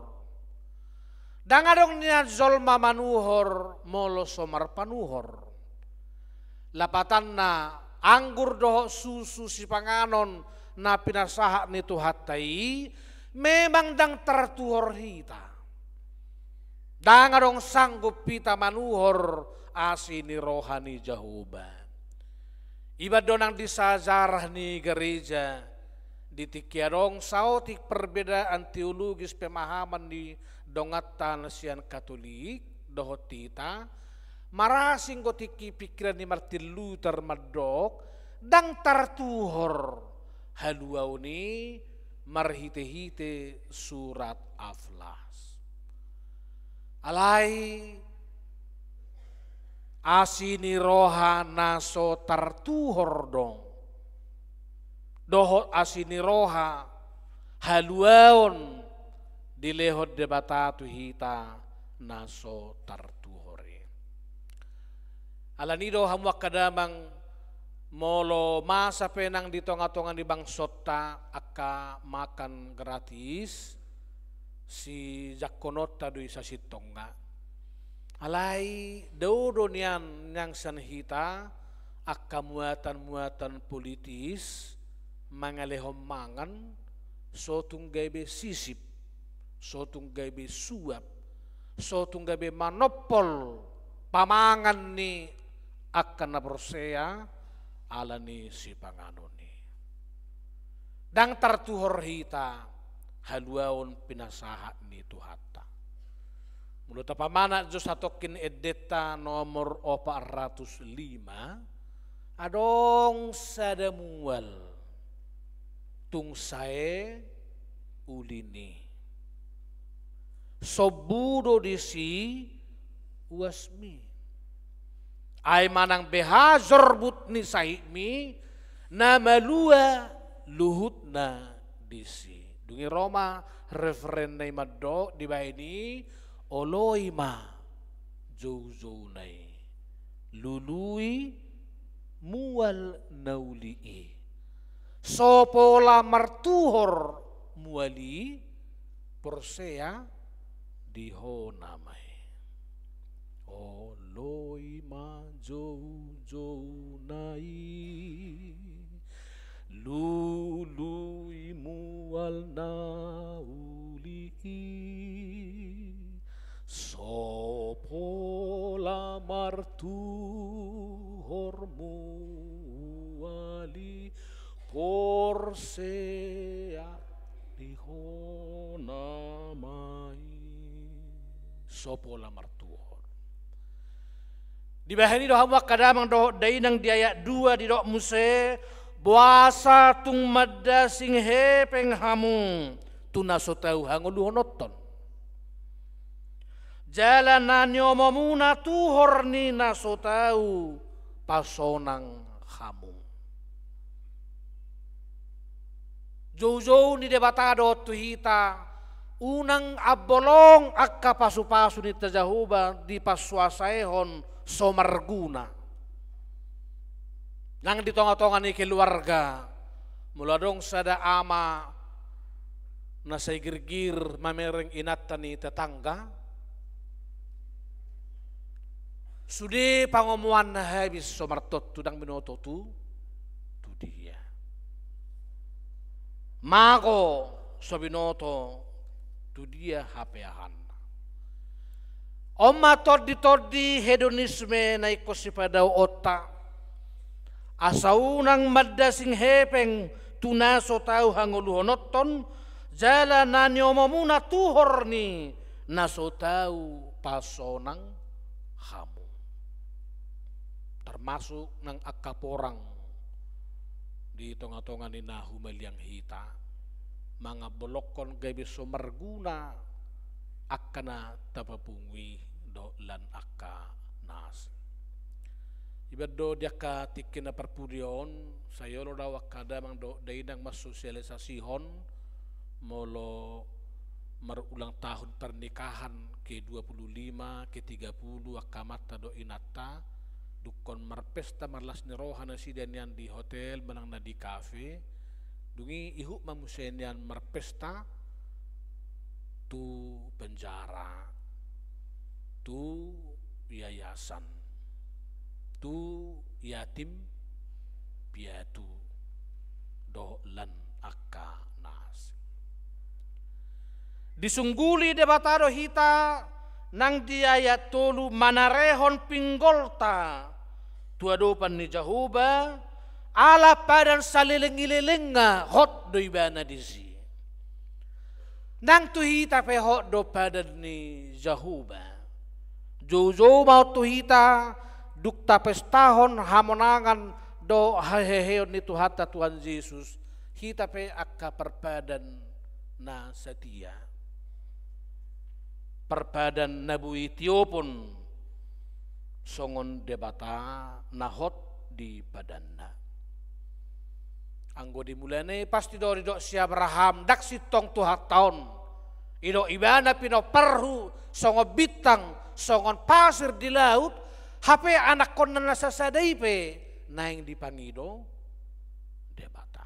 Ndang adong nian jolma manuhor molo so marpanuhor. Lapatanna, anggur dohot susu sipanganon na pinasahat ni Tuhanta i, memang ndang tartuhor hita. Ndang adong sanggup hita manuhor asi ni roha ni Jahowa. Iba do nang di sajarah ni gareja, di tingki adong saotik perbedaan teologis pemahaman ni donganta na sian Katolik dohot hita, marasing do tingki pingkiran ni Martin Luther mandok, ndang tartuhor haluaon i marhite-hite surat aflas. Alai asi ni roha na so tartuhor do, dohot asi ni roha haluaon dilehon Debata tu hita na so tartuhor i. Alani do hamu angka damang, molo masa pe nang di tonga-tonga ni bangsonta angka makan gratis, sijangkononta do i sasintongna. Alai dao do nian nang sian hita angka muatan-muatan politis mangalehon mangan, so tung gabe sisip, so tung gabe suap, so tung gabe manompol pamangan ni angka na porsea ala ni sipanganon i. Ndang tartuhor hita haluaon pinasahat ni Tuhanta. Molo tapamanat jo satongkin endenta nomor opat ratus lima, adong sada mual tung sae ulin i. Sombu do disi uasmi. Ai manang beha jorbut ni sahitmi, na malua luhutna disi. Dung i ro ma referenna i mandok dibahen i, oloi ma joujouna i. Lului mual na uli i. So pola martuhor mual i, porsea di ho nama i. Oloi ma joujouna i, lului mual na uli i, so pola martuhor mual i, porsea di ho nama i. so pola martuhor. Dibahen i do hamu angka damang dohot dainang, di ayat dua didok muse, boasa tung mandasing hepeng hamu tu na so tau hangoluhononton, jala na niomomuna tuhor ni na so tau pasonang hamu. Joujou ni Debata do tu hita, unang ambolong angka pasupasu ni Tuhan Jahowa dipansuasaehon so marguna. Nang di tongatonga ni keluarga, molo adong sada ama na sai girgir mamereng inanta ni tetangga, sude pangomoanna habis so martontu, ndang binoto tu, tu dia. Mago so binoto tu dia hapeahanna. On ma tonditondi hedonisme na ingkon sipadaoonta. Asa unang mandasing hepeng tu na so tau hangoluhononton, jala na niomomuna tuhor ni na so tau pasonang hamu. Termasuk nang angka porang di tongatonga ni na humaliang hita, mangambolongkon gabe so marguna angka na tapapungu i dohot lan angka na asing. Iba do di angka tingki na parpudi on, sai olo do au angka damang dohot dainang mansosialisasihon, molo marulang tahun pernikahan, ke dua puluh lima, ke tiga puluh, angka amanta dohot inanta, dungkon marpesta marlas ni roha nasida nian di hotel manang na di kafe, dung i ihut ma muse nian marpesta tu penjara, tu yayasan, tu yatim piatu, dohot lan angka na asing. Disungguli Debata do hita nang di ayat tolu, manarehon pinggolta tu adopan ni Jahowa, ala padan saleleng ni lelengna hot do ibana disi. Nang tu hita pe hot do padan ni Jahowa. Joujou ma on tu hita, dung tapestahon hamonangan dohot haheheon ni Tuhanta Tuhan Jesus, hita pe angka parpadan na satia, parpadan na boi tiopon songon Debata na hot di padanna. Anggo di mulana i pasti do didok si Abraham, ndang sintong Tuhanta on. Didok ibana pinomparhu songon bintang, songon pasir di laut, hape anakkonna na sasada i pe naeng dipangido Debata.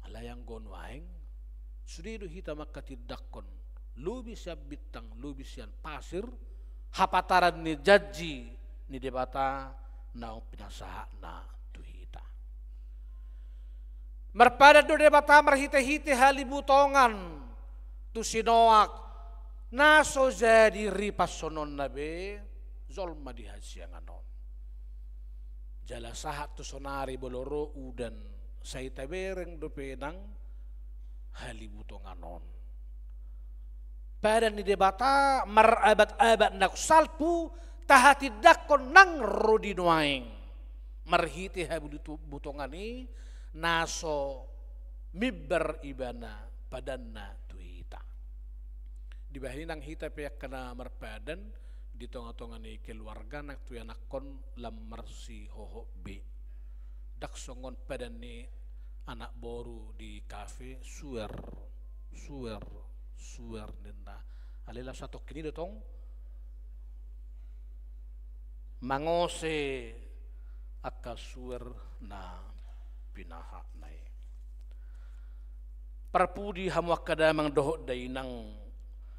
Alai anggo nuaeng, sude do hita mangkatindangkon lobi sian bintang, lobi sian pasir, hapataran ni janji ni Debata naung pinasahatna tu hita. Marpadan do Debata marhitehite halibutongan tu si Noak, na so jadi ripashononna be jolma di hasiangan on. Jala sahat tu sonari molo ro udan, sai tabereng dope nang halibutongan on. Padan ni Debata marabat-abat na salpu tahatindangkon nang ro di nuaeng. Marhite halibutongan i na so mimbar ibana padanna tu hita. Dibahen i nang hita pe angka na marpadan di tongatonga ni keluarga nang tu ianakhon lam marsihohot be. Ndang songon padan ni anak boru di kafe, suer, suer, suer ninna. Alai lam satongkin i do tong mangose angka suer na pinahatna i. Parpudi hamu angka damang dohot dainang,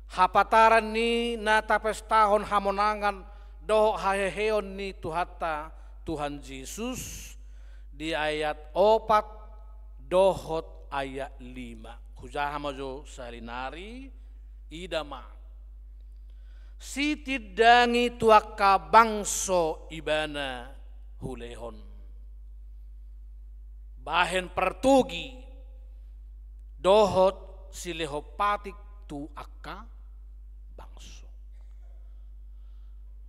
hapataran ni na tapestahon hamonangan dohot haheheon ni Tuhanta Tuhan Jesus di ayat opat dohot ayat lima. Hujaha ma jo sahali nari, ida ma. Sitindangi tu angka bangso ibana hulehon. Bahen partogi dohot silehon patik tu angka bangso.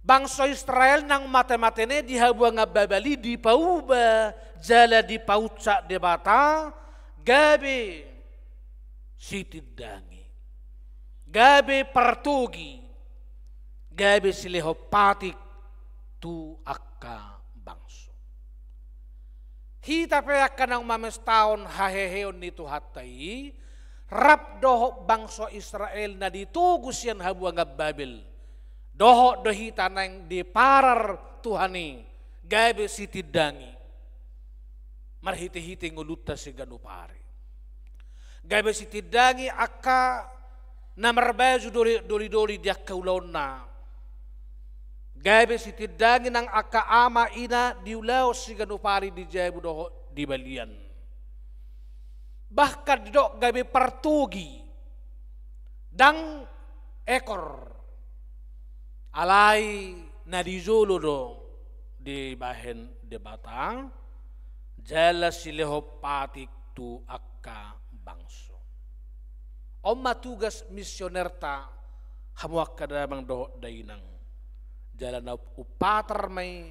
Bangso Israel nang mate-matena i di habuangan Babel i dipauba jala dipaunsak Debata gabe sitindangi, gabe partogi, gabe silehon patik tu angka bangso. Hita pe angka naung mamestahon haheheon ni Tuhanta i, rap dohot bangso Israel na ditogu sian habuangan Babel, dohot do hita naeng diparar Tuhan i gabe sitindangi marhite-hite ngolunta siganup ari. Gabe sitindangi angka na marbaju doli-doli di angka ulaonna. Gabe sitindangi nang angka ama ina di ulaon siganup ari di jabu dohot di balian. Bahkan didok gabe partogi, ndang ekor. Alai na di jolo do dibahen Debata, jala silehon patik tu angka bangso. On ma tugas misionerta, hamu angka damang dohot dainang. Jala na umpatar ma i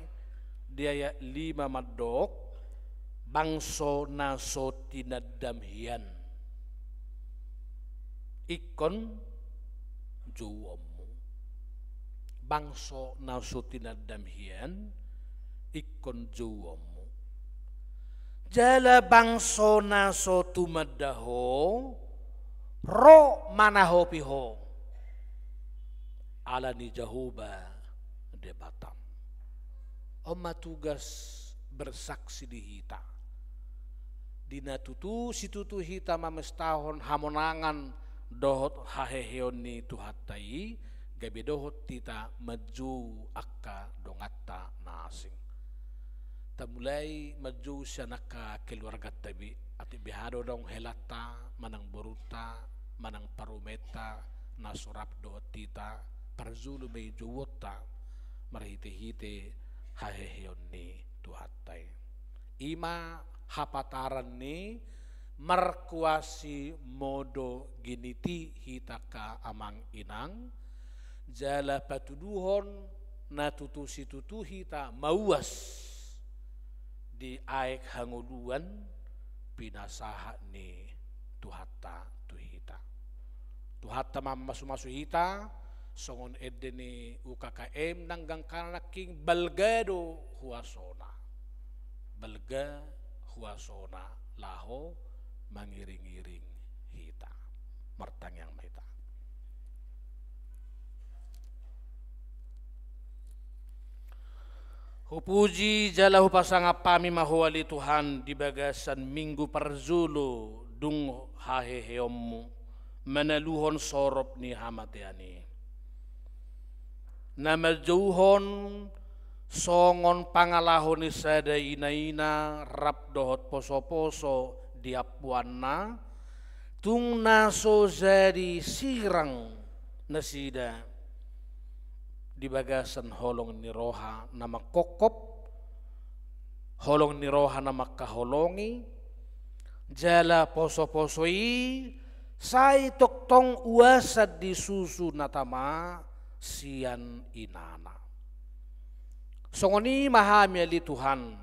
di ayat lima mandok, bangso na so tinandam hian ingkon jouonmu. Bangso na so tinandam hian ingkon jouonmu. Jala bangso na so tumanda ho, ro manahopi ho ala ni Jahowa Debatam. On ma tugas bersaksi di hita. Di na tutu situtu hita mamestahon hamonangan dohot haheheon ni Tuhanta i, gabe dohot hita manjou angka donganta na asing. Tamulai manjou sian angka keluarganta be, atik beha do adong helanta, manang borunta, manang parumaenta, na so rap dohot hita, parjolo ma i jouonta, marhite-hite haheheon ni Tuhanta i. I ma hapataran ni marquasimodogeniti hita angka amang inang, jala patuduhon na tutu situtu hita mauas di aek hangoluan pinasahat ni Tuhanta tu hita. Tuhanta mamasumasu hita, songon ende ni U K K M nangkin, balga do huasona. Balga huasona laho mangiring-iring hita. Martangiang ma hita. Hupuji jala hupasangap hami ma Ho ale Tuhan di bagasan minggu parjolo dung haheheonmu manaluhon sorop ni hamatean i. Na manjouhon songon pangalaho ni sada inaina rap dohot posoposo di ampuanna, tung na so jadi sirang nasida di bagasan holong ni roha na mangkophop, holong ni roha na mangkaholongi, jala posoposo i sai tongtong uasan di susu na tama sian inana. Songon i ma hami ale Tuhan,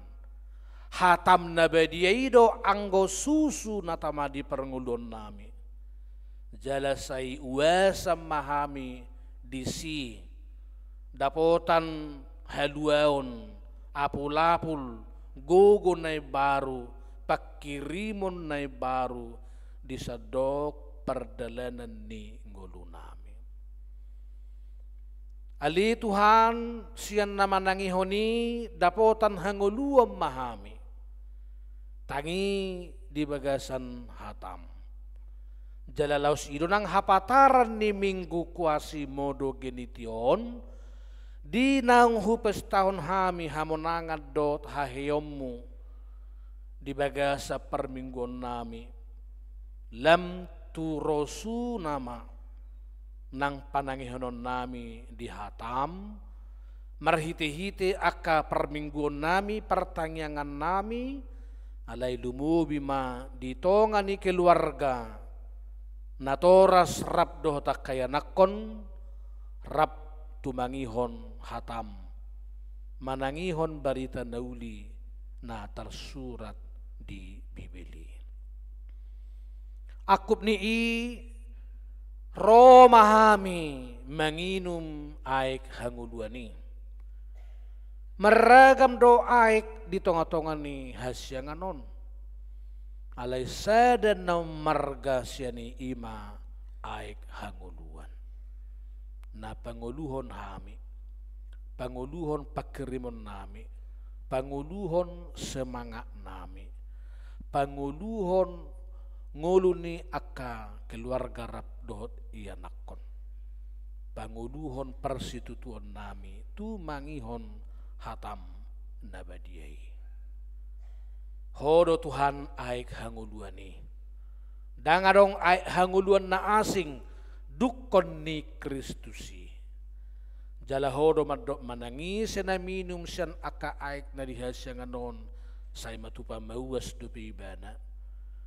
hatam na badia i do anggo susu na tama di parngoluonnami. Jala sai uasan ma hami disi, dapotan haluaon, apulapul, gogo na imbaru, pangkirimon na imbaru di sandok pardalanan ni ngolunami. Ale Tuhan, sian na manangihon i dapotan hangoluan ma hami. Tangi di bagasan hatam. Jala laos i do nang hapataran ni minggu Quasimodogeniti on, di naung hupestahon hami hamonangan dohot haheheonmu di bagasan parmingguonnami. Lam tu rosu nama nang panangihononnami di hatam, marhitehite angka parmingguonnami, partangiangannami, alai lumobi ma di tonga ni keluarga, natoras rap dohot angka ianakhon, rap tumangihon hatam, manangihon barita na uli na tarsurat di Bibel i. Angkup ni i, ro ma hami manginum aek hangoluan i. Marragam do aek di tongatonga ni hasiangan on. Alai sada na marga sian i, i ma aek hangoluan. Na pangoluhon hami, pangoluhon panghirimon nami, pangoluhon semangat nami, pangoluhon ngolu ni angka keluarga rap dohot ianakhon, pangoluhon parsitutuon nami tu mangihon hatam na badia i. Ho do Tuhan aek hangoluan i. Ndang adong aek hangoluan na asing dungkon ni Kristus i. Jala ho do mandok manang ise na minum sian angka aek na di hasiangan on, sai ma tupa mauas dope ibana.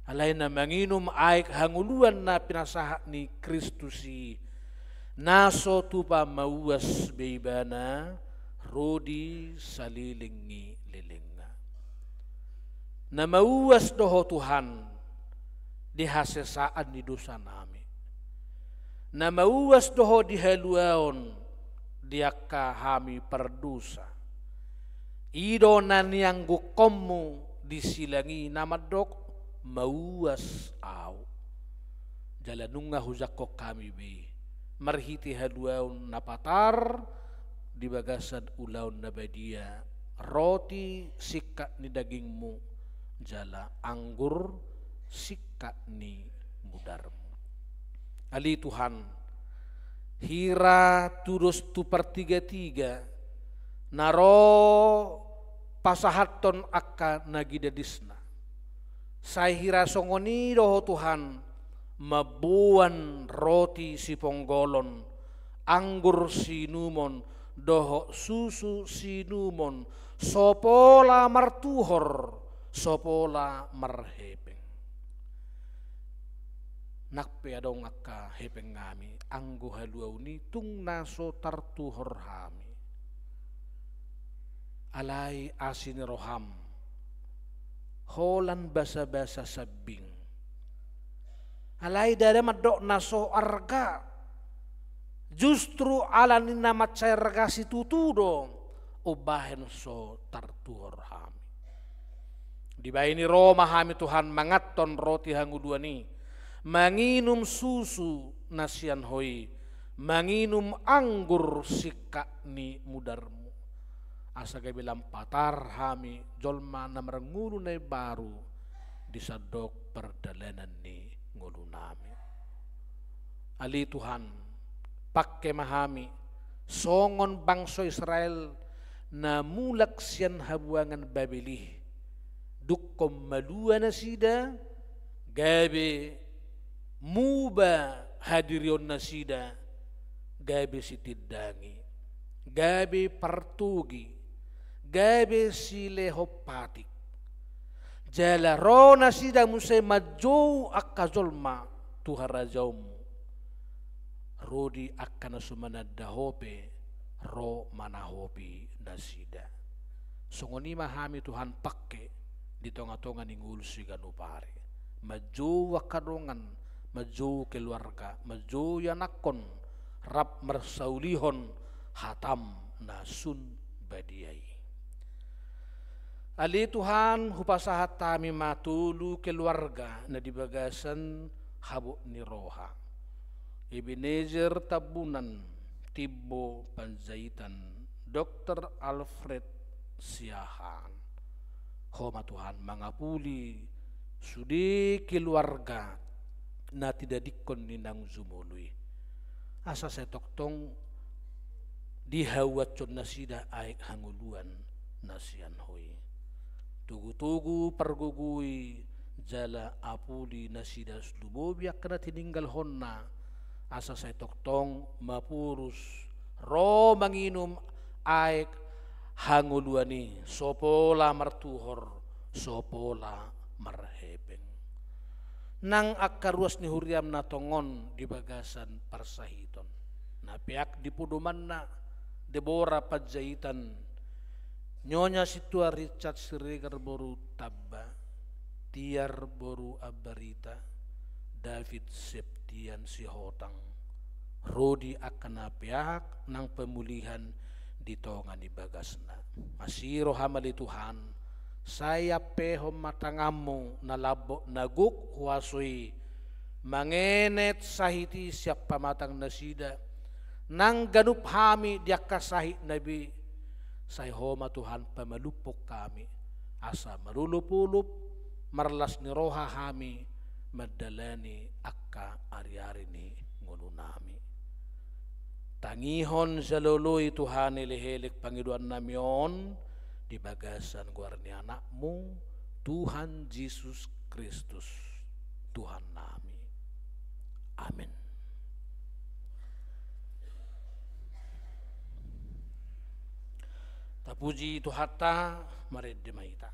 Alai na manginum aek hangoluan na pinasahat ni Kristus i, na so tupa mauas be ibana ro di saleleng ni lelengna. Na mauas do ho Tuhan di hasesaan ni dosa nami. Na mauas do ho di haluaon di angka hami pardosa. I do na nianggukkonmu di silang i na mandok mauas ahu. Jala nunga hujangkon hami be marhite haluaon na patar di bagasan ulaon na badia, roti singkat ni dagingmu, jala anggur singkat ni mudarmu. Ale Tuhan, hira tudos tu partigatiga na ro pasahathon angka na gidadisna. Sai hira songon i do ho Tuhan, mamboan roti siponggolon, anggur siinumon, dohot susu siinumon, so pola martuhor, so pola marhepeng. Nang pe adong angka hepeng nami, anggo haluaon i tung na so tartuhor hami. Alai asi ni roham, holan basabasa sambing. Alai ndada mandok na so arga, justru ala ni na mansai arga situtu do umbahen so tartuhor hami. Dibahen i ro ma hami Tuhan manganhon roti hangoluan i, manginum susu na sian Ho i, manginum anggur singkat ni mudarmu. Asa gabe lam patar hami jolma na marngolu na imbaru di sandok pardalanan ni ngolu nami. Ale Tuhan, pangke ma hami songon bangso Israel na mulak sian habuangan Babel i, dungkon malua nasida, gabe muba hadirionnasida, gabe sitindangi, gabe partogi, gabe silehon patik. Jala ro nasida muse manjou angka jolma tu harajaonmu. Ro di angka na so mananda Ho pe ro manahopi nasida. Songon i ma hami Tuhan pangke di tongatonga ni ngolu siganup ari. Manjou angka dongan, manjou keluarga, manjou ianakhon, rap marsaulihon hatam na sun badia i. Ale Tuhan, hupasahat hami ma tolu keluarga na di bagasan habot ni roha. Ebenezer Tambunan, Timbo Panjaitan, Dokter Alfred Siahaan. Ho ma Tuhan mangapuli sude keluarga na tinadingkon ni naung jumolo i. Asa sai tongtong dihahuashon nasida aek hangoluan na sian Ho i. Togutogu pargogoi jala apuli nasida lumobi angka na tininggalhonna, asa sai tongtong maporus ro manginum aek hangoluan i, so pola martuhor, so pola marhepeng. Nang angka ruas ni huriam na tongon di bagasan parsahiton, na peak di podomanna, Debora Panjaitan, Nyonya Sintua Richard Siregar boru Tamba, Tiar boru Ambarita, David Septian Sihotang, ro di angka na peak nang pamulihan di tonga ni bagasna. Asi roham ale Tuhan, sai ampehon ma tanganmu na lambok na gok huaso i, mangenet sahit i sian pamatang nasida, nang ganup hami di angka sahit na be, sai Ho ma Tuhan pamalumhon hami, asa marolopolop, marlas ni roha hami, mandalani angka ariari ni ngolunami. Tangihon jala oloi Tuhan elekelek pangidoannami on di bagasan goar ni Anakmu, Tuhan Jesus Kristus, Tuhannami. Amen. Tapuji Tuhanta, marende ma hita.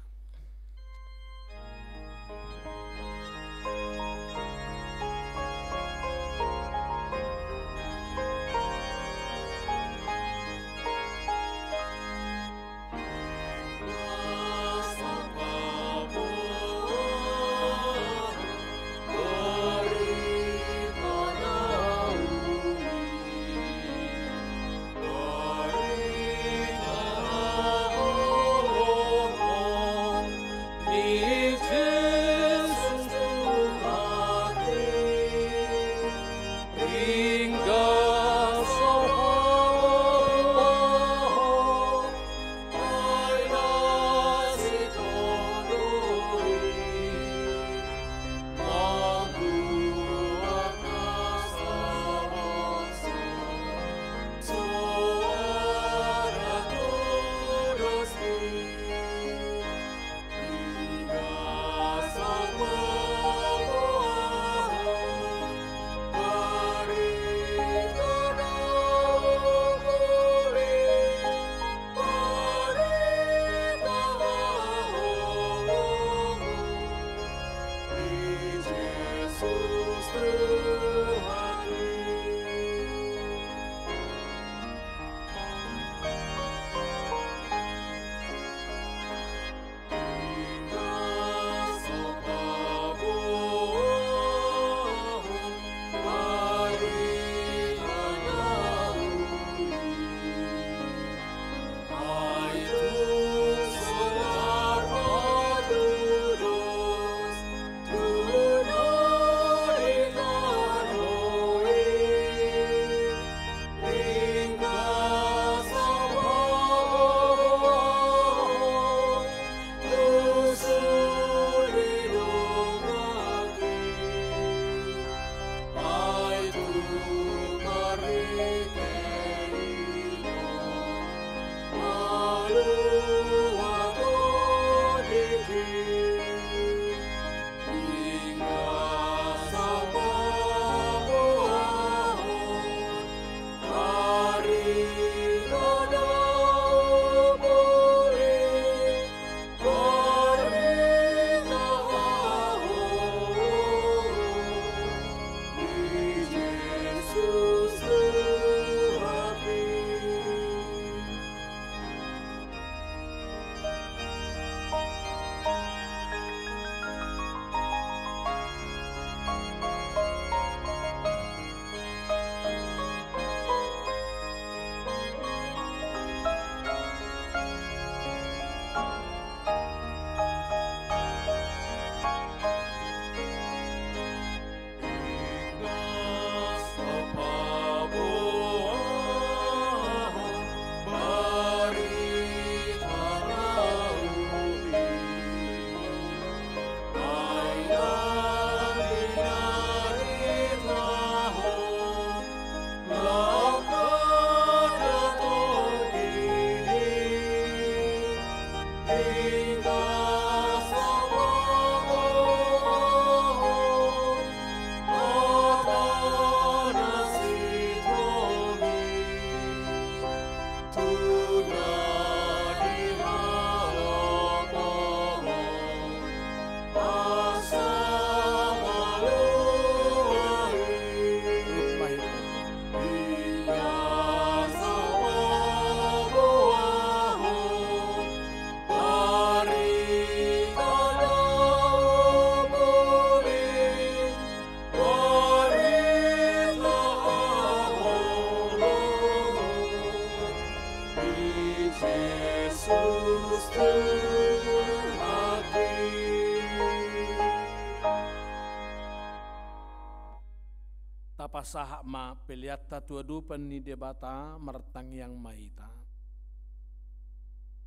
Sahat ma peleanta tu adopan ni Debata, martangiang ma hita.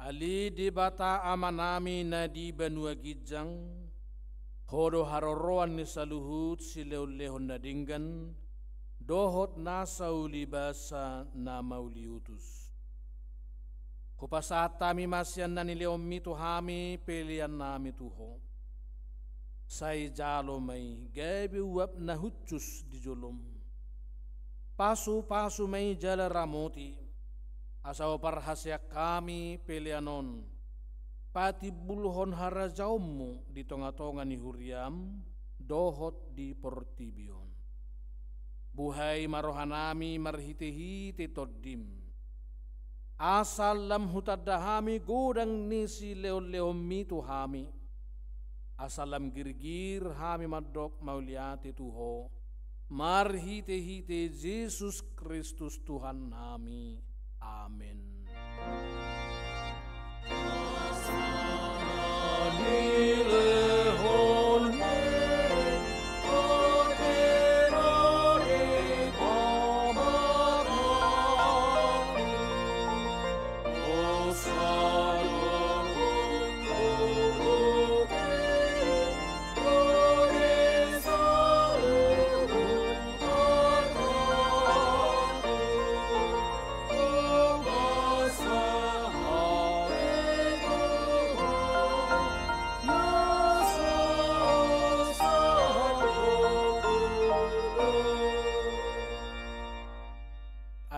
Ale Debata Amanami na di banua ginjang, Ho do haroroan ni saluhut silehonlehon na denggan, dohot nasa uli basa na mauliutus. Hupasahat hami ma sian na nilehonMi tu hami peleannami tu Ho. Sai jalo ma i gabe uap na hushus di jolom. Pasupasu ma i jala ramoti, asa huparhaseang hami pelean on patimbulhon harajaonMu di tongatonga ni huriaM dohot di portibi on. Buhai ma rohanami marhitehite TondiM, asa lam hutanda hami godang ni silehonlehonMi tu hami, asa lam girgir hami mandok mauliate tu Ho, marhitehite Jesus Kristus Tuhannami. Amen.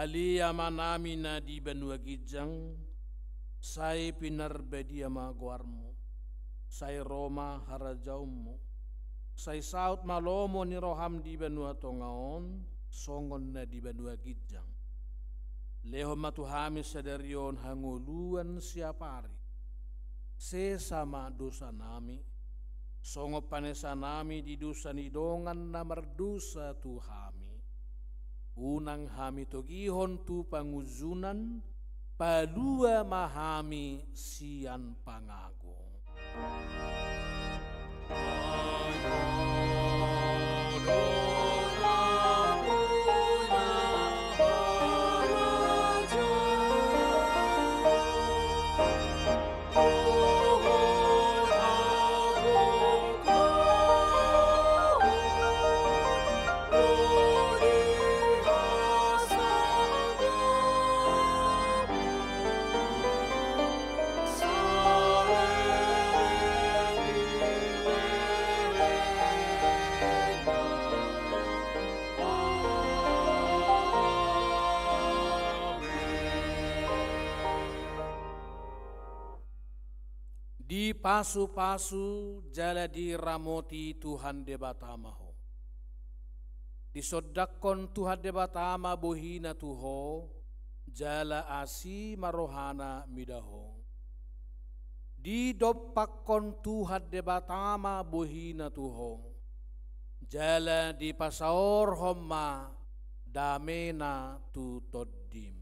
Ale Amanami na di banua ginjang, sai pinarbadia ma goarMu, sai ro ma harajaonMu, sai saut ma lomo ni rohaM di banua tonga on, songon na di banua ginjang. Lehon ma tu hami sadari on hangoluan siapari. Sesa ma dosanami, songon panesanami di dosa ni dongan na mardosa tu hami. Unang hami togihon tu pangunjunan, palua ma hami sian pangago. Dipasupasu jala diramoti Tuhan Debata ma ho. Disondangkon Tuhan Debata ma bohina tu ho, jala asi ma rohana mida ho. Didompakkon Tuhan Debata ma bohina tu ho, jala dipasaorhon ma damena tu tondim.